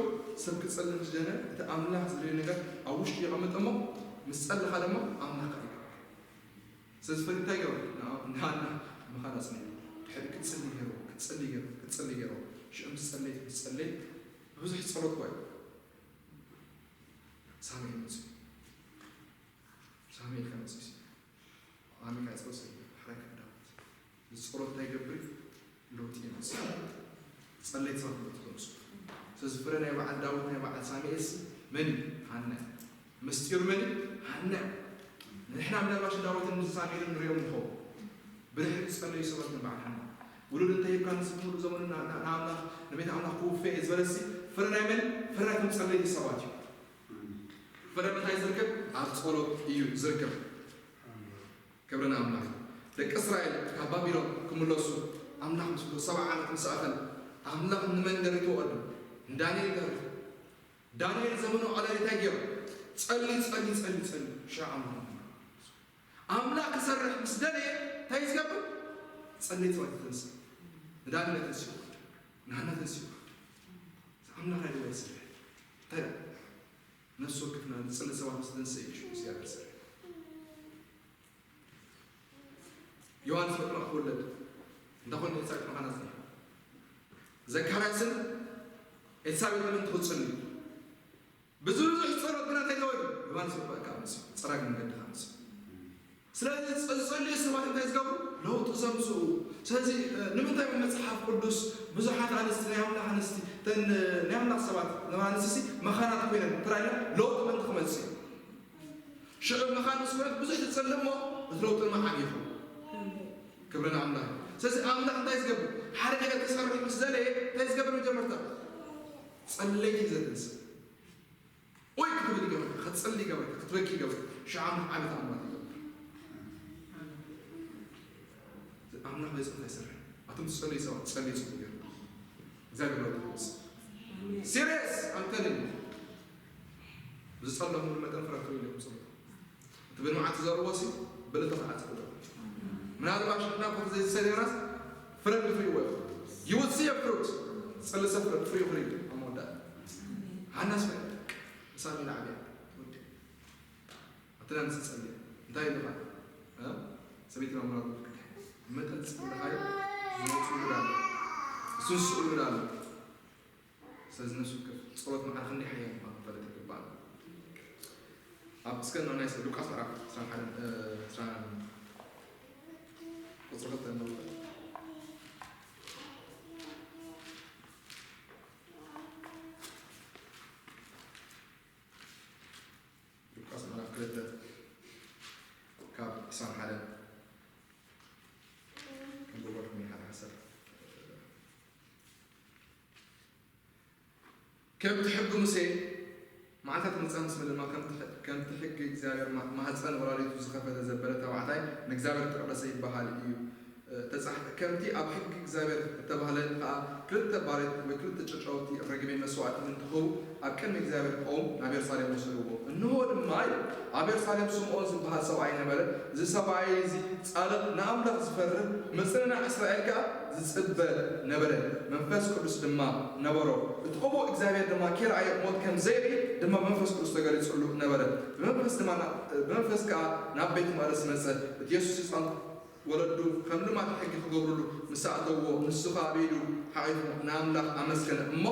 ሰብ ክጸሊ ምስ ጀመረ እቲ ኣምላኽ ዝደልዮ ነገር ኣብ ውሽጡ የቐምጥ እሞ ምስ ጸለኻ ድማ ኣምላኽ ይገብር። ስለዚ ፈሊጥ እንታይ ገበረ? ንኣ-፣ ንሃና ምኻድ ኣጽኒዑ። ድሕሪ ክትጽሊ ገይሩ፣ ክትጽሊ ገይሩ፣ ክትጽሊ ገይሩ። ሽዑ ምስ ጸለይት፣ ምስ ጸለይት፣ ብዙሕ ጸሎት እኳ እዩ። ሳሙኤል መጽኡ። ሳሙኤል ከመጽእ ሲ። ኣሜን። ናይ ጸሎት ሰልፊ፣ ሕራይ ካብ ዳዊት። እዚ ጸሎት እንታይ ይገብር እዩ? ለውጢ የምጽእ። ጸለይቲ ሰባት ለውጢ ተምጽኡ። ስለዚ ፍረ ናይ በዓል ዳዊት፣ ናይ በዓል ሳሙኤል ሲ መን እዩ? ሃና እዩ። ምስጢሩ መን እዩ? ሃና እዩ። ንሕና ምናልባሽ ዳዊትን ሳሙኤልን ንሪኦም ንኸውን። ብድሕሪ ዝጸለዩ ሰባት ንበዓል ሃና። ውሉድ እንተሂብካ ንሱ ሙሉእ ዘመኑ ና-፣ ና-፣ ንኣምላኽ፣ ንቤት ኣምላኽ ክውፈ እየ ዝበለሲ ፍረ ናይ መን? ፍረ ናይቶም ጸለይቲ ሰባት እዩ። ፍረ ምንታይ ዝርከብ? ኣብ ጸሎት እዩ ዝርከብ። ክብሪ ንኣምላኽ። ደቂ እስራኤል ካብ ባቢሎን ክምለሱ ኣምላኽ ምስ በሎ ሰብዓ ዓመት ምስ ኣኸለ ኣምላኽ ንመን ደሪትዎ ቅድም? ንዳንኤል ደሪቱ። ዳንኤል ዘመኑ ኣብ ሌሊት እንታይ ገይሩ? ጸልዩ፣ ጸልዩ፣ ጸልዩ፣ ጸልዩ። ሽዑ ኣምላኽ ኣምላኽ ክሰርሕ ምስ ደለየ እንታይ ዝገብር? ጸለይቲ ሰባት ተንስእ። ንዳንኤል ተንስኡ። ንሃና ተንስኡ። ኣምላኽ ኣይደለ ይሰርሕ። እንታይ ደኣ? ነፍሲ ወከፍና ንጽሊ ሰባት ምስ ተንስእ እዩ ሽዑ እግዚኣብሔር ዝሰርሕ። ዮሃንስ መጥምቕ ክውለድ እንተ ኾይኑ ኤልሳቤጥ መኻና ጽኒሓ። ዘካርያስን ኤልሳቤጥን ምእንቲ ክጽልዩ ብዝብዙሕ ጸሎት ግና እንታይ ተወልዱ? ዮሃንስ መጥምቕ ከኣ መጽኡ፣ ጸራጊ መንገዲ ከኣ መጽኡ። ስለዚ ዝጸልዩ ሰባት እንታይ ዝገብሩ? ለውጢ ዘምጽኡ። ስለዚ፣ እ፣ ንምንታይ መጽሓፍ ቅዱስ ብዙሓት ኣንስቲ፣ ናይ ኣምላኽ ኣንስቲ፣ እተን፣ እ፣ ናይ ኣምላኽ ሰባት፣ ንኣንስቲ መኻናት ኮይነን፣ እንታይ ኢለን? ለውጢ ምእንቲ ክመጽእ እዩ። ሽዑ መኻን ምስ ኮነት ብዙሕ ትጸልእ እሞ፣ እቲ ለውጢ ድማ ዓቢ ይኸውን። ክብሪ ንኣምላኽ። ስለዚ ኣምላኽ እንታይ ዝገብር? ሓደ ነገር ክሰርሕ ምስ ደለየ፣ እንታይ ዝገብር መጀመርታ? ጸለይቲ እዩ ዘተንስእ። ወይ ክትብል ይገብረካ፣ ክትጸሊ ይገብረካ፣ ክትበኪ ይገብረካ። ሽዓ ዓመት ዓቢ ተኣምራት ይገብር። ኣምላኽ ዘይጸልእ ኣይሰርሕን። ኣቶም ትጸልዩ ሰባት፣ ጸልዩ ጽቡቕ ገይሩ። እግዚኣብሔር ለውጢ ይመጽእ። ሲሪየስ፣ ኣም ቴሊንግ ዩ። ዝጸለኹሉ መጠን ፍረ ክትርእዩ ኢኹም ጽቡቕ። እቲ ብንብዓት ዝዘርዎ ሲ ብእልልታ ክዓጽድ ኣለዎ። ምናልባሽ ንሕና እኮ ዘይሰሪናስ ፍረ ንፍርይዎ ኢኹም። You will see a fruit። ዝጸለሰ ፍረ ፍርዩ ክርኢ ኣብ መወዳእታ። ሃናስ ፍረ ሳሚ ንዓብያ ወዲ ኣብቲ ናይ ንስ ጸልየ እንታይ ኢልኻ? እ? ሰበይቲ ማሙና ክትድሕን መጠን ዝጸለኻዮ ዝወጽኡ ይብላ ኣሎ። እሱን ዝስእሉ ይብላ ኣሎ። ስለዚ ነፍሲ ወከፍ ጸሎት መዓር ክንደይ ሓያል ምዃኑ ክንፈልጥ ይግባእ። ኣብ እስከ ናይ ሉቃስ ምዕራፍ ዕስራን ሓደን፣ እ፣ ዕስራን ቁጽሪ ክልተ ንውሰድ። ሉቃስ ምዕራፍ ክልተ ከምቲ ሕጊ ሙሴ መዓልታት ምጽኣት ምስ መለማ፣ ከምቲ ሕ-፣ ከምቲ ሕጊ እግዚኣብሔር ማ-፣ ማህፀን ወላዲቱ ዝኸፈተ ዘበለ ተባዕታይ ንእግዚኣብሔር እተቐደሰ ይበሃል እዩ፣ እ፣ ተጻሕፈ። ከምቲ ኣብ ሕጊ እግዚኣብሔር እተባህለ ከኣ፣ ክልተ ባሬት ወይ ክልተ ጨጨውቲ ረግቢ መስዋእቲ ምእንቲ ክህቡ ኣብ ቅድሚ እግዚኣብሔር ክቐውም ናብ የሩሳሌም ወሰድዎ። እንሆ ድማ፣ ኢሉ፣ ኣብ የሩሳሌም ስምዖን ዝበሃል ሰብኣይ ነበረ። እዚ ሰብኣይ እዚ ጻድቕ፣ ንኣምላኽ ዝፈርህ፣ ምጽንናዕ እስራኤል ከኣ ዝጽበ ነበረ። መንፈስ ቅዱስ ድማ ነበሮ። እቲ ቅቡእ እግዚኣብሔር ድማ ኪርኣዮ ሞት ከም ዘይርኢ ድማ መንፈስ ቅዱስ ተገሊጹሉ ነበረ። ብመንፈስ ድማ ና-፣ ብመንፈስ ከኣ ናብ ቤት መቕደስ መጸ። እቲ የሱስ ህጻን ወለዱ ከም ልማድ ሕጊ ክገብሩሉ ምስ ኣእተውዎ፣ ንሱ ከኣ ኣብ ኢዱ ሓቒፉ ንኣምላኽ ኣመስገነ እሞ፣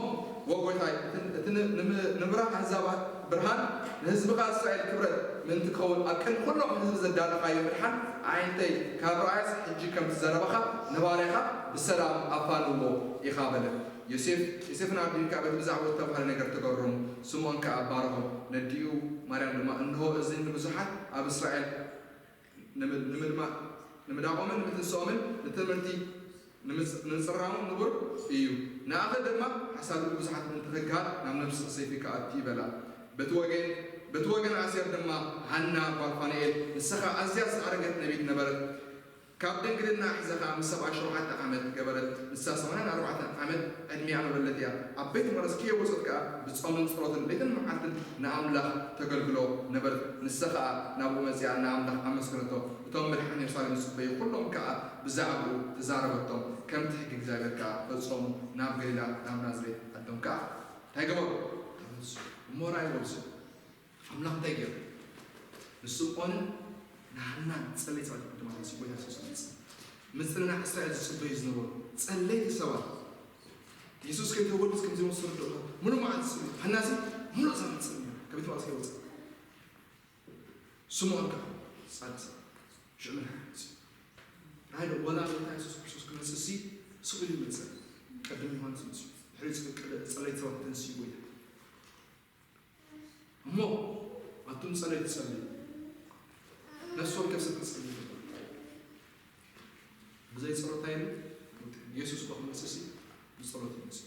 "ዎ ጐይታይ፣ እቲ፣ እቲ ን-፣ ንም-፣ ንብርሃን ኣህዛብ ብርሃን፣ ንህዝብኻ እስራኤል ክብረት ምእንቲ ክኸውን ኣብ ቅድሚ ኩሎም ህዝቢ ዘዳለኻዮ ምድሓን ኣዒንተይ ካብ ረኣያስ፣ ሕጂ ከምቲ ዘረባኻ ንባርያኻ ብሰላም ኣፋንዎ ኢኻ" በለ። ዮሴፍ፣ ዮሴፍን ኣቢን ከኣ በቲ ብዛዕባ እተባህለ ነገር ተገረሙ። ስምዖን ከኣ ባረኾም። ነዲኡ ማርያም ድማ፣ "እንሆ፣ እዚ ንብዙሓት ኣብ እስራኤል ንምል-፣ ንምልማ-፣ ንምዳቖምን ንምትንስኦምን፣ ንትምህርቲ ንምጽ-፣ ንምጽራውን ንቡር እዩ። ንኣኺ ድማ ሓሳብ ልቢ ብዙሓት ምእንቲ ክግሃድ ናብ ነፍስኺ ሰይፊ ክኣቱ እዩ" በላ። በቲ ወገን፣ በቲ ወገን ኣሴር ድማ፣ "ሃና ጓል ፋኑኤል፣ ንሳ ኸኣ ኣዝያ ዝኣረገት ነቢት ነበረት። ካብ ድንግልና ኣትሒዛ ኸኣ ምስ ሰብኣያ ሸውዓተ ዓመት ገበረት። ንሳ ሰማንያን ኣርባዕተን ዓመት ዕድሜኣ መበለት እያ። ኣብ ቤት መቕደስ ከየወጸት ከኣ ብጾምን ጸሎትን ለይትን መዓልትን ንኣምላኽ ተገልግሎ ነበረት። ንሳ ኸኣ ናብኡ መጺኣ ንኣምላኽ ኣመስገነቶ። እቶም ምድሓን የሩሳሌም ዝጽበዩ ኩሎም ከኣ ብዛዕባኡ ተዛረበቶም። ከምቲ ሕጊ እግዚኣብሔር ከኣ ፈጸሙ። ናብ ገሊላ ናብ ናዝሬት ኣዶም ከኣ እንታይ ገበሩ? ተመልሱ። እሞ ራእይ ወብሱ። ኣምላኽ እንታይ ገይሩ? ንስምዖንን ንሃናን ጸለይቲ ሰባት ቅድማ የሱስ፣ ጎይታ የሱስ መጽእ። ምጽንናዕ እስራኤል ዝጽበዩ ዝነበሩ ጸለይቲ ሰባት፣ የሱስ ከይተወልድ ከምዚ ወሰዱ ዶ? ምሉእ መዓልቲ ጸልዩ። ሃናሲ ምሉእ ዘመን ጸልዩ። ከቤት መቕደስ ከይወጸ። ስምዖን ከኣ ጻድቅ ሰብ። ሽዑ መድሓኒ መጽእ። ራእይ ዶ? ወላ ጎይታ የሱስ ክርስቶስ ክመጽእ ሲ ስቕ ኢሉ ይመጽእ። ቅድም ዮሃንስ መጽኡ። ድሕሪኡ ጸለይቲ ሰባት ተንስኡ ጎይታ። እሞ ኣቱም ጸለይቲ ጸልዩ። ነፍሲ ወከፍ ሰብ ክጸልይ ይግባእ። ብዘይ ጸሎት ኣይብል። የሱስ እኮ ክመጽእ ሲ ብጸሎት ይመጽእ።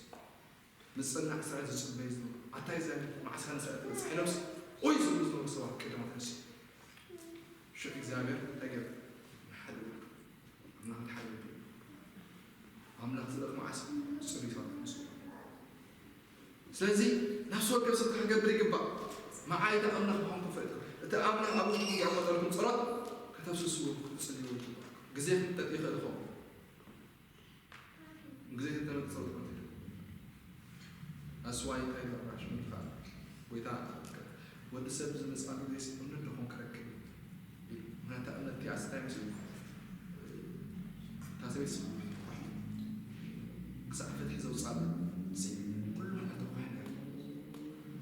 ምጽንናዕ እስራኤል ዝጽበዩ ዝነበሩ። ኣታ እግዚኣብሔር፣ መዓስ ኢኻ ንእስራኤል ትበጽሕ ኢሎምስ ኦይ ዝብሉ ዝነበሩ ሰባት ቀዳሞት ኣንስትዮ። ሽዑ እግዚኣብሔር እንታይ ገይሩ? ንሓደ ኣምላኽ ንሓደ ልቢ። ኣምላኽ ዝልእኽ መዓስ? ዝጽልዩ ሰባት ምስ። ስለዚ ነፍሲ ወከፍ ሰብ እንታይ ክገብር ይግባእ? መዓይዲ ኣምላኽ ምዃንኩም ፈሊጥኩም፣ እቲ ኣምላኽ ኣብ ውሽጥኩም ዘቐመጠልኩም ጸሎት ከተፍስስዎ ክትጽልይዎ ይግባእ። ግዜ ክምጠጥ ይኽእል ይኸውን። ግዜ ተመልሶ ትምህርቲ። ኣስዋይ እንታይ ይገብራ? ሽሙ ይኸኣል። ጎይታ፣ ወዲ ሰብ ዝመጽኣሉ ግዜ እምነት ዶ ኾን ክረክብ እዩ? ምኽንያቱ እምነት እቲኣ እንታይ መሲሉ? እታ ሰበይትስ ክሳዕ ፍትሒ ዘውጽኣላ፣ ሲ፣ ኩሉ ነገር ተኳሒሉ።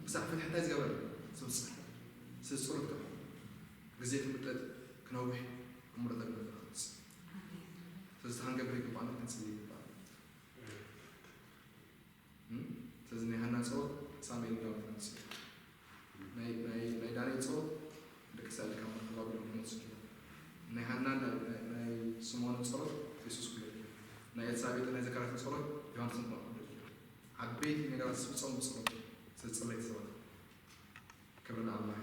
ክሳዕ ፍትሒ እንታይ ዝገበረ? ዘውጽእ። ስለዚ ጸሎት ገበረ። ግዜ ክምጠጥ ክነውሕ እምሮ ተግባር ክመጽእ። ስለዚ፣ እንታይ ክንገብር ይግባኣና? ክንጽሊ ይግባኣና። እም? ስለዚ፣ ናይ ሃና ጸሎት ሳሙኤል ጋር ክመጽእ። ናይ፣ ናይ፣ ናይ ዳንኤል ጸሎት ደቂ እስራኤል ካብ መርካብ ኣቢሎም ክመጽኡ። ናይ ሃና፣ ናይ፣ ናይ፣ ናይ ስምዖን ጸሎት የሱስ ክብለኪ። ናይ ኤልሳቤጥ፣ ናይ ዘካርያስ ጸሎት ዮሃንስ ክብለኪ። ዓበይቲ ነገራት ዝፍጸሙ ብጸሎት እዩ። ስለዚ፣ ጸለይቲ ሰባት። ክብሪ ንኣምላኽ።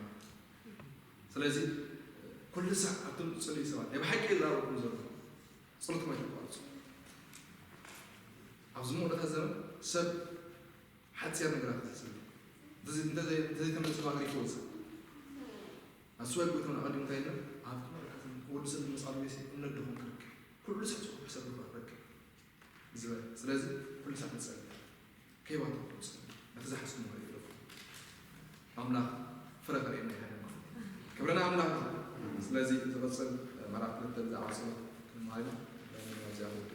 ስለዚ፣ ኩሉ ሳዕ ኣቱም ትጽልዩ ሰባት፣ ናይ ብሓቂ ይዛረብኩም ዘሎ፣ ጸሎትኩም ኣይትቋርጹ። ኣብዚ መወዳእታ ዘመን ሰብ ሓጺር ነገራት እዩ ዝጽሊ። እንተዘይ-፣ እንተዘይ-፣ እንተዘይተመልሰ ማግሪ ክወጽእ። ኣስዋይ ጎይታና ኣቐዲሙ እንታይ ኢልና? ኣብቲ መወዳእታ ዘመን ወዲ ሰብ ዝመጽኣሉ ግዜ እምነት ዶ ኾን ክረክብ? ኩሉ ሳዕ ጽሑፍ ሕሰብ ዶ ኾን ክረክብ? ዝበለ። ስለዚ፣ ኩሉ ሳዕ ንጸሊ። ከይባተኹም ንጸሊ። ነቲ ዝሓዝኩሞ ይግደፎ። ኣምላኽ ፍረ ከርእየና ይሃበና። ክብሪ ንኣምላኽ። ስለዚ፣ ዝቕጽል ምዕራፍ ክልተ ብዛዕባ ጸሎት ክንመሃር ኢና። ናብዚኣ